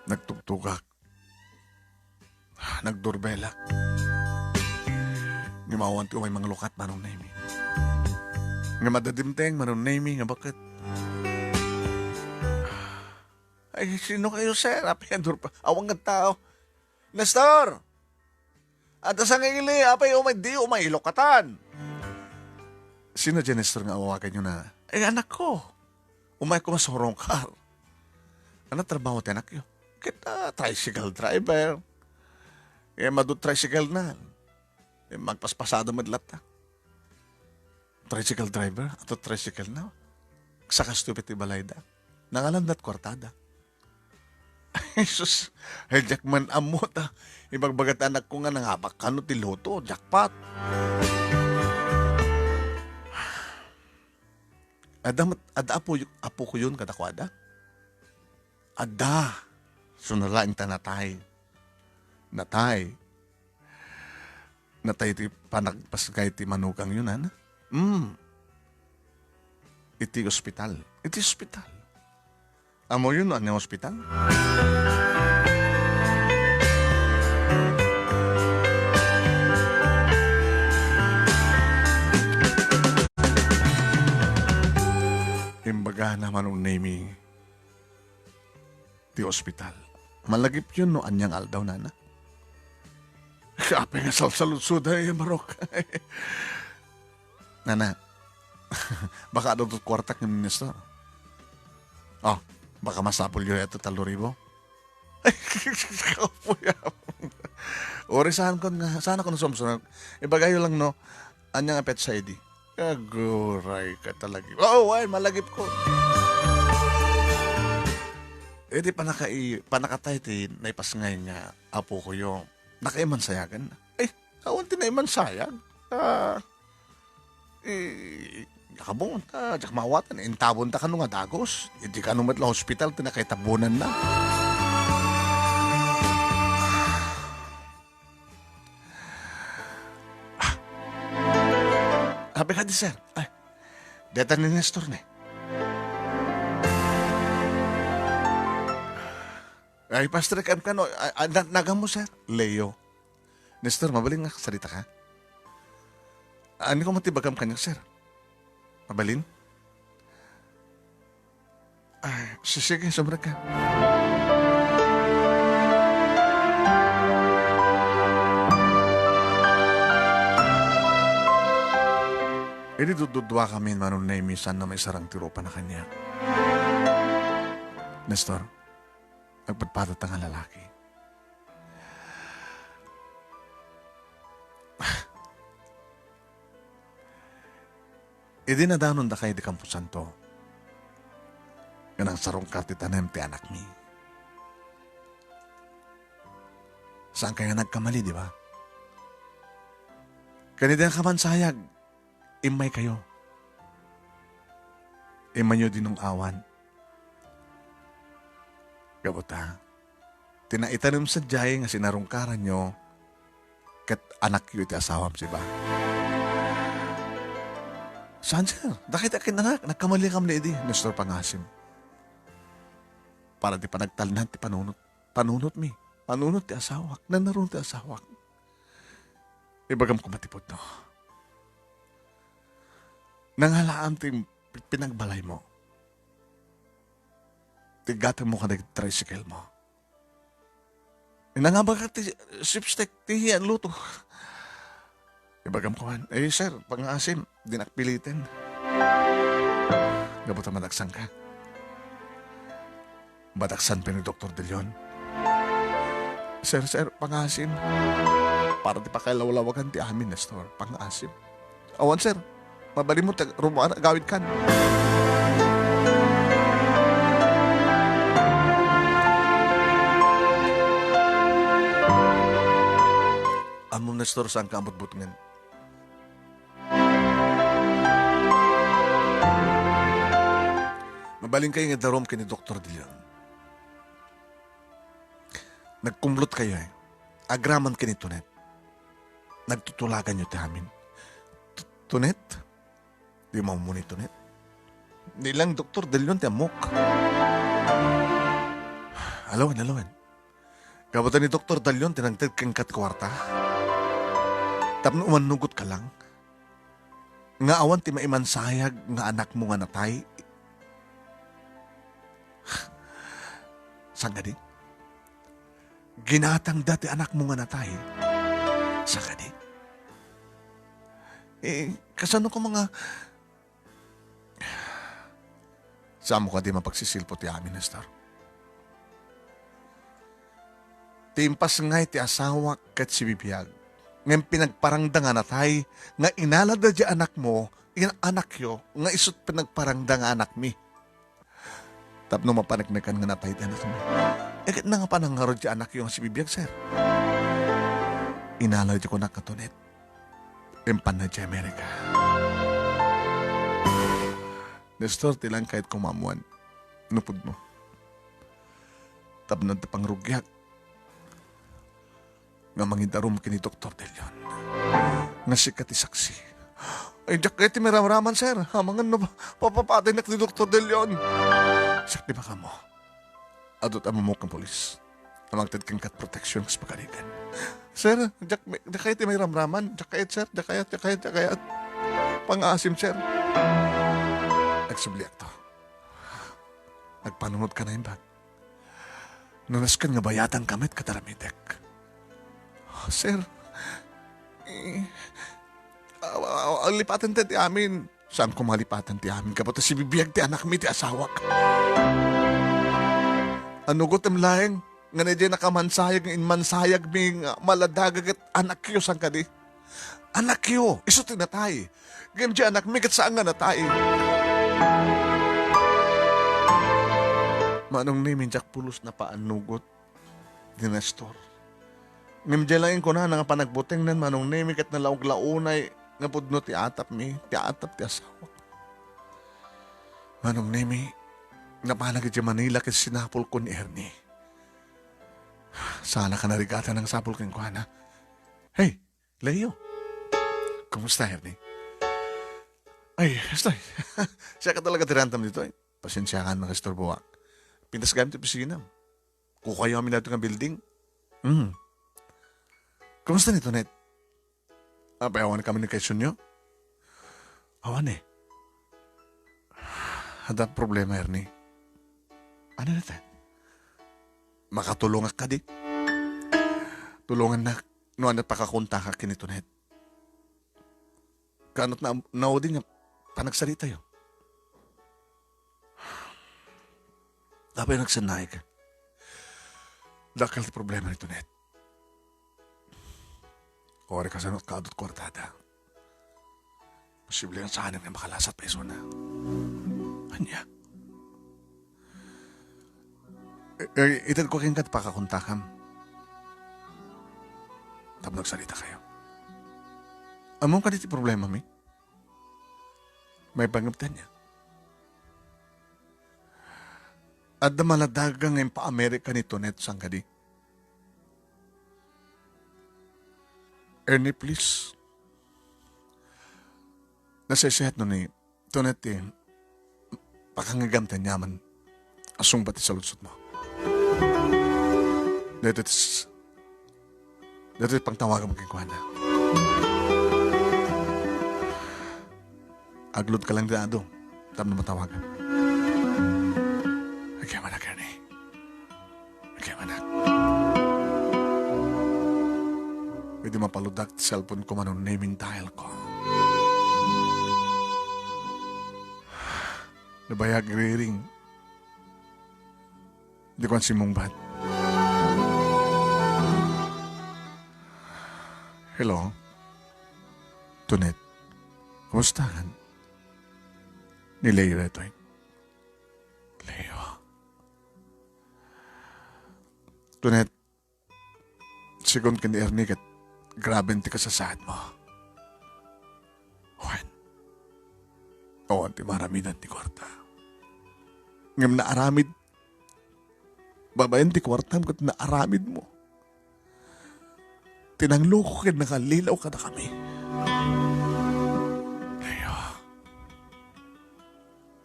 Nagtugtugak. Nagdurbelak. Ngem awan ti umay manglukat, Manong Nemi. Ngem adda dimteng, Manong Nemi, nga baket. Ay, sino kayo, sir? Apay, durpa. Awan nga tao. Nestor! Adda sangili, apay, umay, di umay lukatan. Sino diay Nestor nga awaganyo na? Ay, anakko. Umay ko masurungkar. Ano trabaho ti anakyo? Ket, ah, tricycle driver. Eh, madu tricycle na. Eh, magpaspasada met latta. Tricycle driver? Ato tricycle na. Sakasto pay ti balayda. Nangalandat kuartada. Jesus, ay, diak man ammo ta. Ibagbaga ti anakko nga nangabak kano ti loto, jackpot. Adda met, adda apo, apokoyon kadakuada? Adda. Suna laeng ta natay. Natay. Natay ti panagpasgay ti manugangyo, nana? Mm. Iti ospital. Iti ospital. Ammoyo no ania nga ospital? Imbagana, Manong Nemi, ti ospital. Malagipyon no ania nga aldaw, nana? Apay nga salsaludsoda, eh, Marok. Nana, baka adda kuartak nga minister. Oh, baka masapulyo ito tallo ribo. Kapuya. Uri saan kon nga, saan ako nasumsumok? Ibagayo lang, no? Anya nga petsa idi? Aguray ka talaga. Oo, ay, malagip ko. Idi panaka-, panakatay ti naipasngay nga apo ko yo. Nakaimansayagan. Ay, awan ti naimansayag. Ah, eh, nakabungon ta, diak maawatan, intabon ta kano nga dagus. Idi kano met la hospital, ti nakaitabonan na. Ah. Abi ka di, sir. Ay, deta ni Nestor ni. Ay, Pastor, kam kano, ah, ah, na-, nagam mo, sir? Leo. Nestor, mabalin nga kasarita ka? Ani ko matibagam kanya, sir? Mabalin? Ay, si-, sige, sumrek ka. Idi dududua kami, manunay misan na maisarang ti rupa na kanya. Nestor, agpadpadata nga lalaki. Idi nadanondaka idi kamposanto, nga nangsarungkar ti tanem ti anakmi. Saan kaya nagkamali, di ba? Ken idi nakaman sayag, immay kayo. Immayo dinong awan. Gapu ta, ti naitanem sadiay nga sinarungkaranyo ket anakyo iti asawam, siba. Saan, sir? Dakay ti akin anak, nagkamali kam ni idi, Nestor, pangasim. Para ti panagtalna ti panunot, panunotmi, panunot ti asawak, nanarun ti asawak. Ibagam koma ti pudno. Nangalaam ti pinagbalaymo. Ti gatengmo kadagiti tricycle mo. Nangabaka ti sweepstake ti hiyan luto. Ibagam kuman, "Eh, sir, pangaasim, dinak piliten." Gapu ta madaksan ka. Madaksan pa ni Doktor De Leon. "Sir, sir, pangaasim. Para ti pakailawlawagan ti amin, Nestor. Pangaasim." "Awan, sir. Mabalin mo, tag-, rumuar, agawid kan." Ammom, Nestor, saan ka abutbutngen. Mabalin kayo nga darum ken ni Doktor De Leon. Nagkumlot kayo, eh. Agraman ken ni Tonet. Nagtutulagan yo ti amin. Tu-, Tonet? Di mo ammon ni Tonet? Ni lang Doktor De Leon ti ammok. Alawen, alawen. Gapu ta ni Doktor De Leon ti nangted kenka ti kuarta. Tapno umannugot ka lang. Nga awan ti maimansayag nga anakmo nga natay. Saan kadi? Ginatangda ti anakmo nga natay. Saan kadi? Eh, kasano ka mga Saanmo kadi mapagsisilpo ti amin, Nestor? Ti impasngay ti asawak ket sibibiag, ngem pinagparangda nga natay, nga inalada diay anakmo, in-, anakyo, nga isut' pinagparangda nga anakmi. Tapno mapaneknekan nga natay ti anakmi. Eh, ket nangapan ngarud diay anakyo nga sibibiag, sir? Inala diay kunak nga Tonet. Impanna diay Amerika. Nestor, ti langkayat ko maammuan no pudno. Tapno adda pangrugiak nga mangidarum ken ni Doktor De Leon nga sika ti saksi. Ay, diak kayat ti mairamraman, sir. Amangan no pa-, papapataynak ni Doktor De Leon. Siak ti makamo. Adu ti ammok nga pulis a mangted kenka ti proteksyon kas pagarigan. Sir, diak, diak kayat ti mairamraman. Diak kayat, sir. Diak kayat, diak kayat, diak kayat. Pangaasim, sir. Agsubliakto. Agpanunot ka naimbag. No nasken nga bayadanka met ket aramidek. Sir, eh, aw-, aw-, aw-, lipaten ti amin. Saan ko malipaten ti amin? Gapu ta sibibiag ti anakmi ti asawak. Anugot em laeng. Nga ne diay nakamansayag nga immansayagmi nga maladaga ket anakyo saan kadi. Anakyo, isu ti natay. Ngem diay anakmi ket saan nga natay. Manong Nemi, diak pulos napaannugot ni Nestor. Ngem diay laeng kunana nga panagbutengna ni Manong Nemi ket nalauglaunay nga pudno ti atapmi, ti atap ti asawak. Manong Nemi, napanak idiay Manila ket sinapulko ni Ernie. Saan a narigatan nga sapul kenkuana. Hey, Leo. Kumusta, Ernie? Ay, estoy. Siak talaga ti rantam ditoy. Pasensiakan, makaistorboak. Pintas gayam ti opisina. Kukayo amin daytoy nga building. Hmm. Kumusta ni Tonet? Apay, awan komunikasyonyo? Awan eh. Adda problema, Ernie. Ania dayta? Makatulongak kadi? Tulongannak no ania ti pakakontakak ken ni Tonet. Kaano ti na-, naudi nga panagsaritatayo? Apay, nagsennaik? Dakkel ti problema ni Tonet. Uray kasano ti kaadu ti kuartada. Posible nga saanen nga makalasat pay isuna. Ania? Eh, eh, itedko kenka ti pakakontakam. Tapno agsaritakayo. Ammom kadi ti problemami? Maipanggep ti ania? Adda maladaga nga impaamiri ken ni Tonet saan kadi. Ernie, please. Nasaysayat no ni Tonet ti pakangngegam ti aniaman a sungbat ti saludsodmo. Daytoy ti s-, daytoy ti pangtawagam kenkuana. Agluodka lang dita adu tapno matawagam. Agyamanak, Ernie. Agyamanak. Idi mapaludak ti cellphone ko, Manong Nemi, dial ko. Nabayag iriring. Di ko simmungbat. Hello? Tonet, kumusta? Ni Leo daytoy. Leo. Tonet, segun ken ni Ernie ket grabe ti kasasaadmo. Wen, awan ti maaramidan ti kuarta. Ngem naaramid, babaen ti kuartam ket naaramidmo ti nangloko ken nangallilaw kadakami. Leo,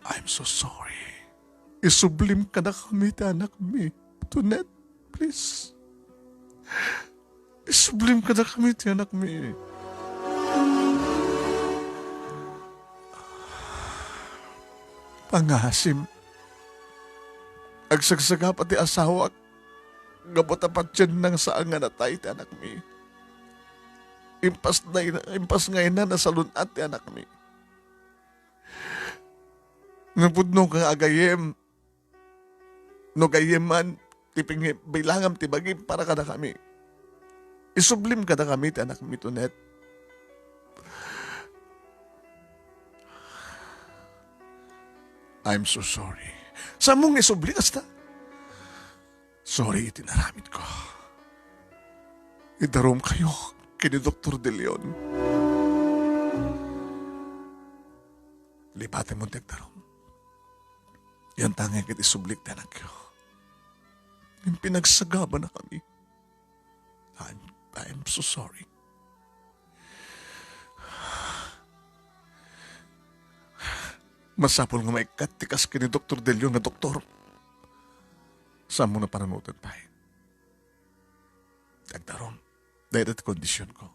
I'm so sorry. Isublim kadakami ti anakmi. Tonet, please. Isublim kadakami ti anakmi. Pangasim. Agsagsagapa ti asawak gapu ta patienna nga saan nga natay ti anakmi. Impas na, impas nga ina, nasalun-at ti anakmi. No pudno nga agayem, no gayyem man ti pingbibilangam ti bagim para kadakami. Isublim kadakami ti anakmi, Tonet. I'm so sorry. Saanmo nga isubli kasta? Sorry iti naramidko. Idarumkayo ken ni Doktor De Leon. Lipatenmo ti agdarum. Yantangay ket isublik ti anakyo. Ngem pinagsagabanakami. I'm, I'm so sorry. Masapul nga maikkat ti kas ken ni Doktor De Leon nga doktor. Saanmo a panunoten pay. Agdarum, dayta ti kondisionko.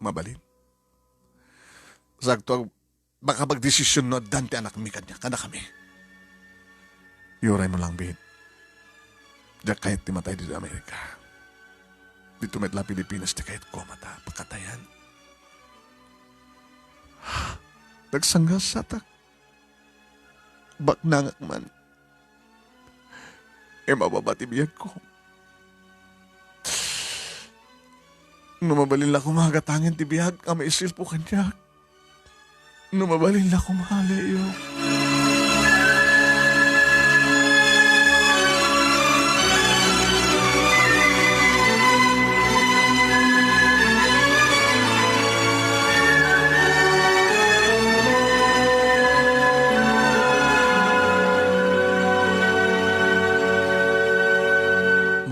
Mabalin. Sakto a makapagdesisyon no addan ti anakmi kaniak, kadakami. Uraymo lang, Bit. Diak kayat ti matay ditoy Amerika. Ditoy met la Pilipinas ti kayatko, mata pakatayan. Nagsanggasatak. Baknangak man. Imababa ti biagko. No mabalin la koma, gatangen ti biag a maisilpo kaniak. No mabalin la koma, Leo.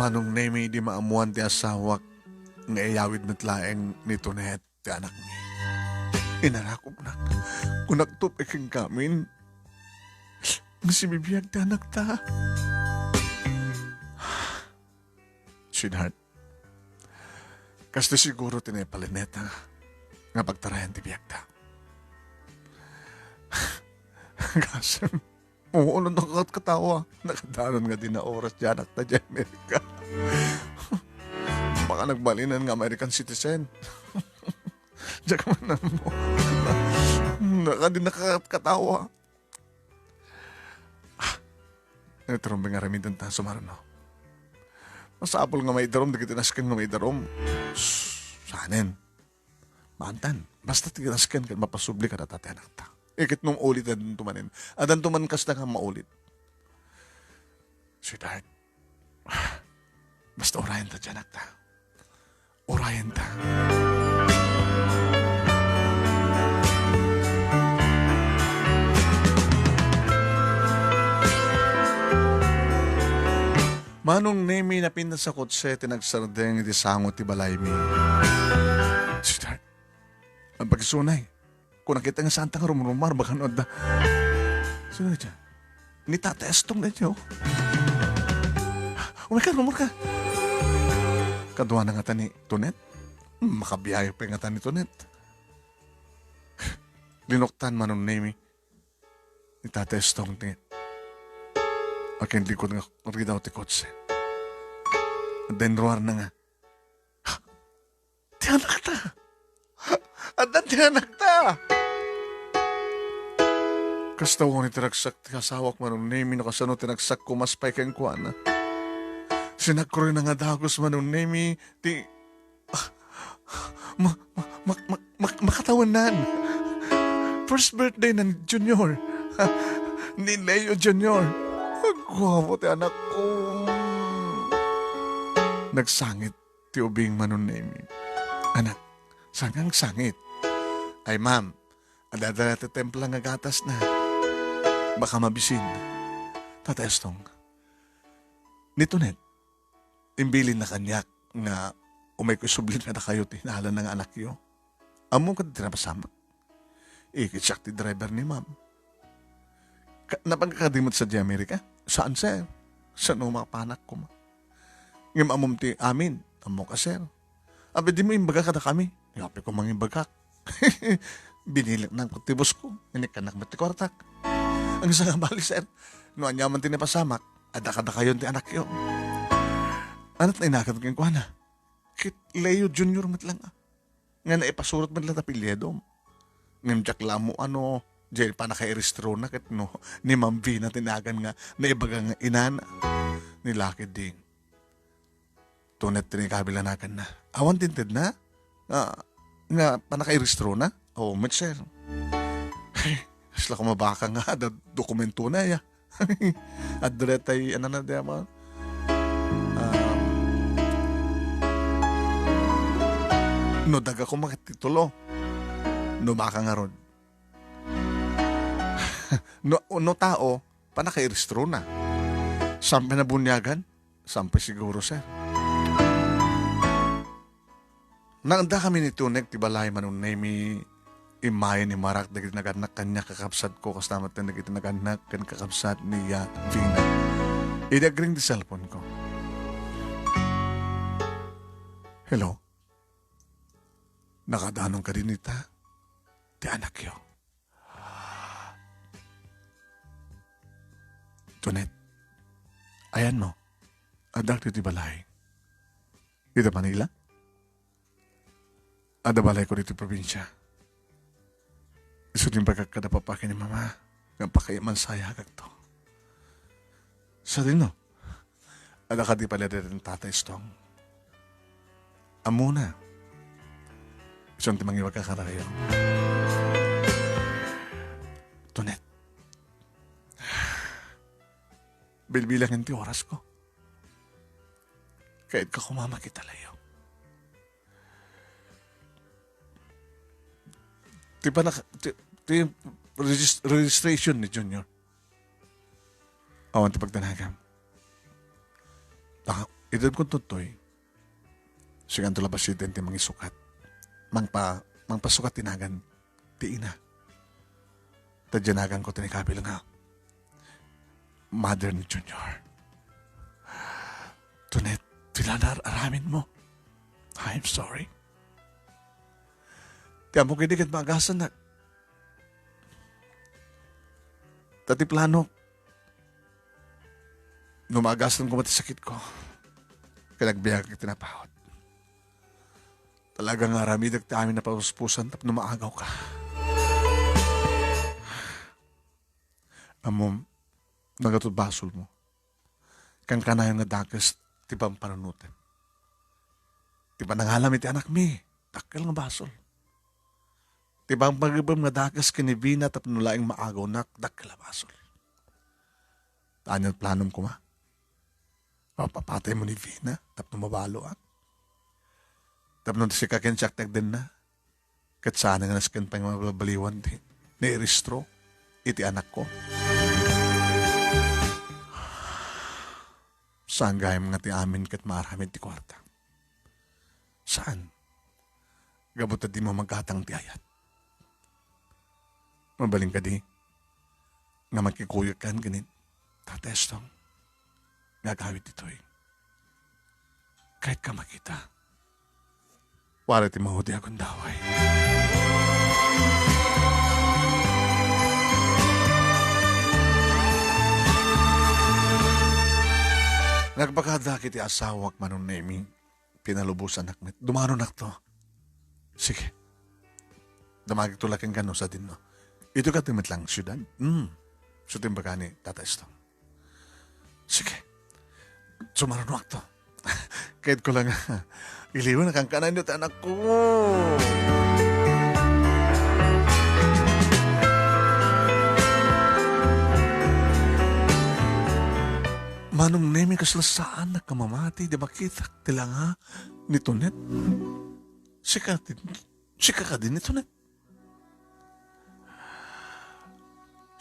Manong Nemi, di maammoan ti asawak nga iyawid met laeng ni Tonet ti anakmi. Inarakupnak, kunakto pay kenka amin nga sibibiag ti anakta. Sweetheart, kastoy siguro ti naipalineta nga pagtarayan ti biagta. Gasem, oo, no nakatkatawa. Nakadanon nga di na oras ti anakta di Amerika. Baka nagbalinan nga American citizen. Diak man ammo. Nakadi nakatkatawa. Ah, iturumbing aramidenta, sumarno. Masapul nga maidarum dagiti nasken nga maidarum. Sanen. Maantan. Basta ti nasken ket mapasubli kadata ti anakta. Iket no maulit, adanto manen. Adanto man kasta nga maulit. Sweetheart, basta urayenta ti anakta. Urayenta. Manong Nemi, napintas a kotse ti nagsardeng iti sango ti balaymi. Sweetheart, agpakisunay. Kunakita nga saanta nga rumrumar, baka no adda. Sino dayta? Ni Tatay Estong dayta, oh. Umayka, rumrumar ka. Kaduana ngata ni Tonet? Hmm, makabiayo pay ngata ni Tonet. Linuktan, Manong Nemi, ni Tatay Estong ti akinlikod nga ridaw ti kotse. Adda inruarna nga, "Ti anakta! Addan ti anakta!" Kasta wen ti ragsak ti asawak, Manong Nemi, no kasano ti ragsak ko mas pay kenkuana. Sinagkurina nga dagus, Manong Nemi, ti, ah, ma-, ma-, ma-, ma-, ma-, makatawennan. First birthday ni Junior. Ni Leo Junior. Guapo ti anakko. Nagsangit ti ubing, Manong Nemi. Anak, saan nga agsangit? Ay, ma'am, adda dayta ti templa nga gatasna. Baka mabisin. Tatay Estong, ni Tonet, imbilinna kaniak nga umayko isubli kadakayo ti hinalanna nga anakyo. Ammom kadi ti napasamak? Iket siak ti driver ni ma'am. Ka-, napan ka kadi met sadiay Amerika? Saan, sir? Saan mapanak koma? Ngem ammom ti amin. Ammok a, sir. Abi, dimo imbaga kadakami. Apay ko mangimbagak. Binileknak ti boss ko. Inikkannak met ti kuartak. Ang sa nga bali, sir, no ania man ti napasamak, adda kadakayon ti anakyo. Ania ti inagan kenkuana? Ket Leo Junior met lang, ah. Nga naipasurot met lang ti apelyido. Ngem diak la ammo no diay pannakairestrona ket no ni Ma'am Vina ti nagan nga naibaga nga inana. Ni Lucky Ding. Tonet ti naikabilanaganna. Awan ti intedna? Nga, nga pannakairestrona? Oo, met, sir. Kasla koma baka nga adda dokumentona, ya. Adda daytay, ano na, di ba? Um, no daga koma ti titulo. No baka ngarud. No, no tao, pannakairestrona. Saan pay nabuniagan? Saan pay siguro, sir. Nangdakami ni Tonet ti balay, Manong Nemi, immay ni Marak dagiti nagannak kaniak, kakabsatko, kasta met dagiti nagannak ken kakabsat ni Vina. Idi agring ti cellphone ko. Hello? Nakadanon kadi dita ti anakyo? Tonet, ayanmo, addak ditoy balay. Ita Manila? Adda balayko ditoy probinsia. Isu ti imbagak kada papa ken ni mama nga pakayaman sayagakto. Sadino? Adda kadi pay latta ni Tata Estong? Ammona. Isu ti mangibaga kadakayo. Tonet, bilbilangen ti orasko. Kayatko koma makita layo. Ti panak-, ti, ti regis-, registration ni Junior. Awan ti pagdanagam. Ta, itedkon ditoy. Sika ti la basiten ti mangisukat. Mangpa-, mangpasukat ti nagan ti ina. Ta diay naganko ti nakabil nga mother ni Junior. Tonet, ti la ar-aramidmo. I'm sorry. Ti ammok idi ket maagasannak. Ta ti planok, no maagasan koma ti sakitko, ket agbiagak ti napaut. Talaga nga aramidek ti amin a papuspusan tapno maagawka. Ammom, naggatud basolmo. Kankanayon nga dakes ti pampanunotem. Ti panangalam iti anakmi, dakkel nga basol. Ti pampagibem nga dakes ken ni Vina tapno laeng maagawnak, dakkel a basol. Ania ti planom koma? Papapataymo ni Vina tapno mabaloak? Tapno sika ken siak ti agdenna? Ket saan nga nasken pay nga mabaliwan ti nairistro iti anakko? Saan gayam nga ti amin ket maaramid ti kuarta? Saan? Gapu ta dimo magatang ti ayat. Mabalin kadi nga makikuyogkan ken ni Tata Estong nga agawid ditoy? Kayatka makita. Waray ti maudi a gundaway. Nagpakada iti asawak, Manong Nemi. Pinalubosanak met. Dumanonakto. Sige. Damagikto la kenka no sadinno. Itoy kadi met laeng siudad. Hmm. Isu ti imbaga ni Tata Estong. Sige. Sumarunoakto. Kayatko la nga iliwan a kankanayon ti anakko. Manong Nemi, kasla saan a mamati idi makitak ti langa ni Tonet. Sika ti, sika kadi ni Tonet?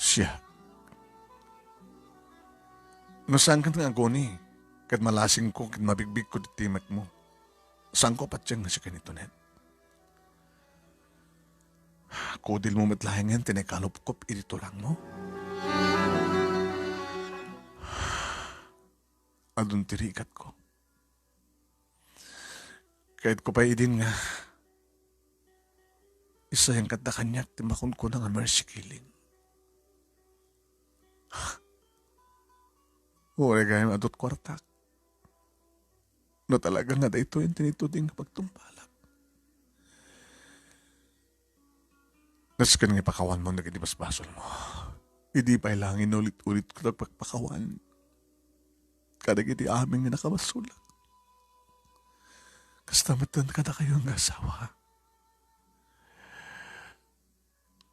Siak. No saanka nga aguni, ket malasingko ket mabigbigko ti timekmo, saanko a patien nga sika ni Tonet. Kudilmo met laengen ti naikalupkop iti tulangmo. Adun ti rigatko. Kayatko pay idin nga isayang kadda kaniak ti makunkuna nga mercy killing. Uray gayam adut kuartak. No talaga nga daytoy ti naituding nga pagtungpalak. Nasken nga ipakawanmo dagiti basbasolmo. Idi pay laeng inulit-ulitko ti pagpakawan kadagiti amin nga nakabasolak. Kasta metten kadakayo nga asawa.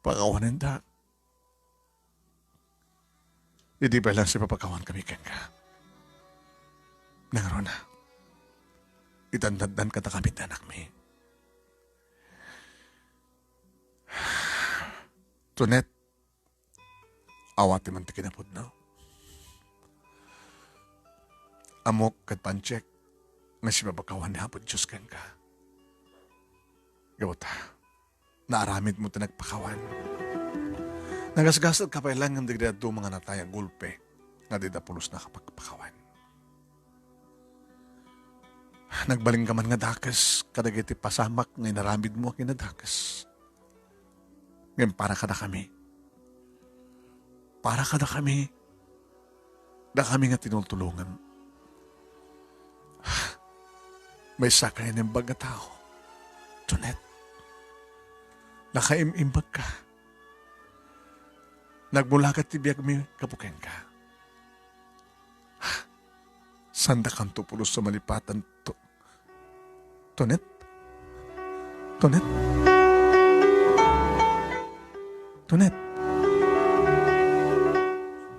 Pakawanendak. Idi pay laeng sipapakawan kami kenka. Nangruna, itandaddan kadakami ti anakmi. Tonet, awatem man ti kinapudno. Ammok ket pansiek nga sipapakawan ni Apo Dios kenka. Gapu ta, naaramidmo ti nagpakawan. Nagasgasatka pay laeng ngem dagiti dadduma nga natay a gulpe nga dida pulos nakapagpakawan. Nagbalinka man nga dakes kadagiti pasamak nga inaramidmo a kinadakes. Ngem para kadakami, para kadakami, dakami nga tinultulongam. Maysa ka a naimbag nga tao, Tonet. Nakaim-imbagka. Nagmulagat ti biagmi gapu kenka. Saandakanto pulos a malipatan, To-, Tonet? Tonet? Tonet?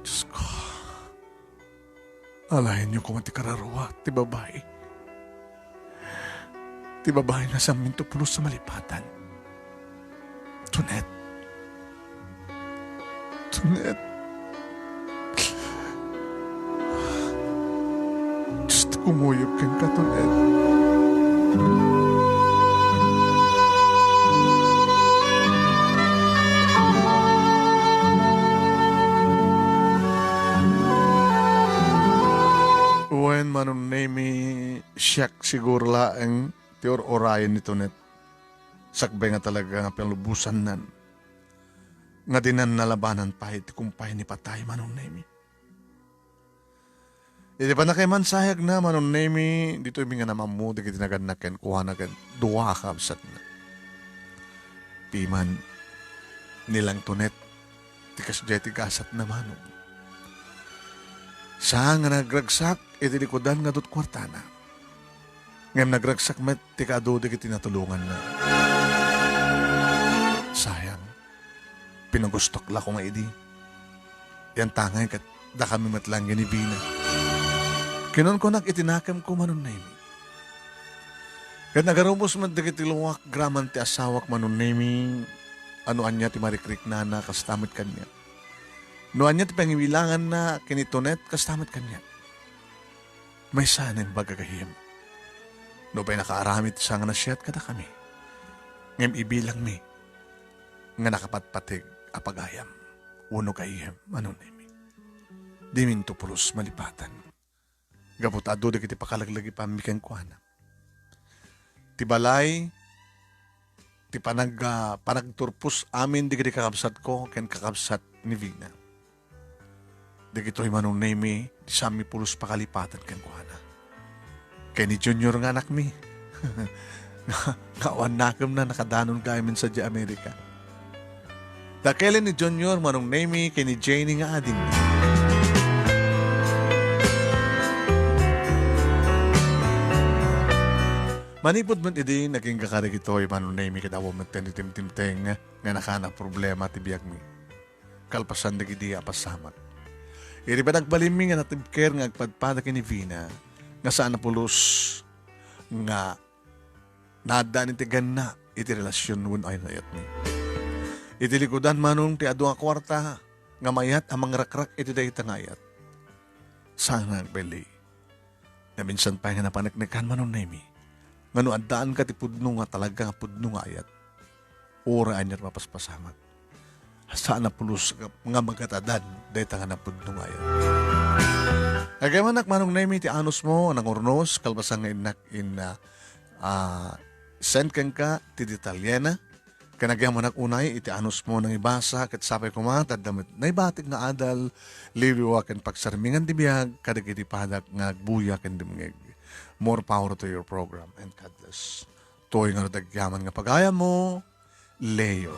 Diyos ko. Alaenyo koma ti kararua ti babai. Ti babai nga saanminto pulos a malipatan. Tonet. Tonet. Diyos, kumuyog kenka, Tonet. Wen, Manong Nemy, siak siguro laeng ti ur-urayen ni Tonet. Sakbay nga talaga nga pinalubosannan nga dinan nalabanan pay ti kumpay ni patay, Manong Nemy. Iti pannakaimansayagna, Manong Nemy, ditoymi nga namammo dagiti naganna kenkuana ken dua a kabsatna. Piman, ni Lang Tonet, ti kasdiay ti gasatna, Manong. Saan nga nagragsak iti likudan nga adut kuartana. Ngem nagragsak met ti kaadu dagiti natulonganna. Sayang, pinagustok la ko nga idi. Yantangay ket dakami met laeng ni Vina. Kinunkunak iti nakemko, Manong Nemy. Ket nagarumos met dagiti luak graman ti asawak, Manong Nemy, a no ania ti marikriknana kasta met kaniak. No ania ti pangibilanganna ken ni Tonet kasta met kaniak. Maysa a naimbag a gayyem. Nupay nakaaramid sa nga nasayaat kadakami, ngem ibilangmi nga nakapatpateg a pagayam wenno gayyem, Manong Nemy. Diminto pulos malipatan. Gapu ta adu dagiti pakalaglagipanmi kenkuana. Ti balay, ti panag-, ah, panagturpos amin dagiti kakabsatko ken kakabsat ni Vina. Dagitoy, Manong Nemy, ti saanmi pulos pakalipatan kenkuana. Ken ni Junior nga anakmi. Nga, nga awan nakemna, nakadanon gayam sadiay Amerika. Dakelen ni Junior, Manong Nemy, ken ni Jenny nga adingmi. Manipud met idi, nagingga kadagitoy, Manong Nemy, ket awan met ti timtimteng nga nakan a problema ti biagmi. Kalpasan dagidi a pasamak. Iti panagbalinmi nga natibker nga agpadpada ken ni Vina, nga saan a pulos nga naaddaan iti ganna iti relasion wenno ay-ayatmi. Iti likudan, Manong, ti adu nga kuarta nga mayat a mangrakrak iti dayta nga ayat. Saan nga agpili? Naminsan pay nga napaneknekan, Manong Nemy, nga no addaanka ti pudno nga talaga nga pudno nga ayat, uray ania ti mapaspasamak, saan a pulos nga, nga magatadan dayta nga napudno nga ayat. Agyamanak, Manong Nemy, ti anusmo a nangurnos, kalpasan nga innak in, ah, ah, send kenka ti detalyena. Ken agyamanak unay iti anusmo nangibasa, ket sapay koma ta adda met naibatik nga adal, liwliwa ken pagsarmingan ti biag kadagiti padak nga agbuya ken dumngeg. More power to your program, and God bless. Toy nga rudagyaman nga pagayammo, Leo.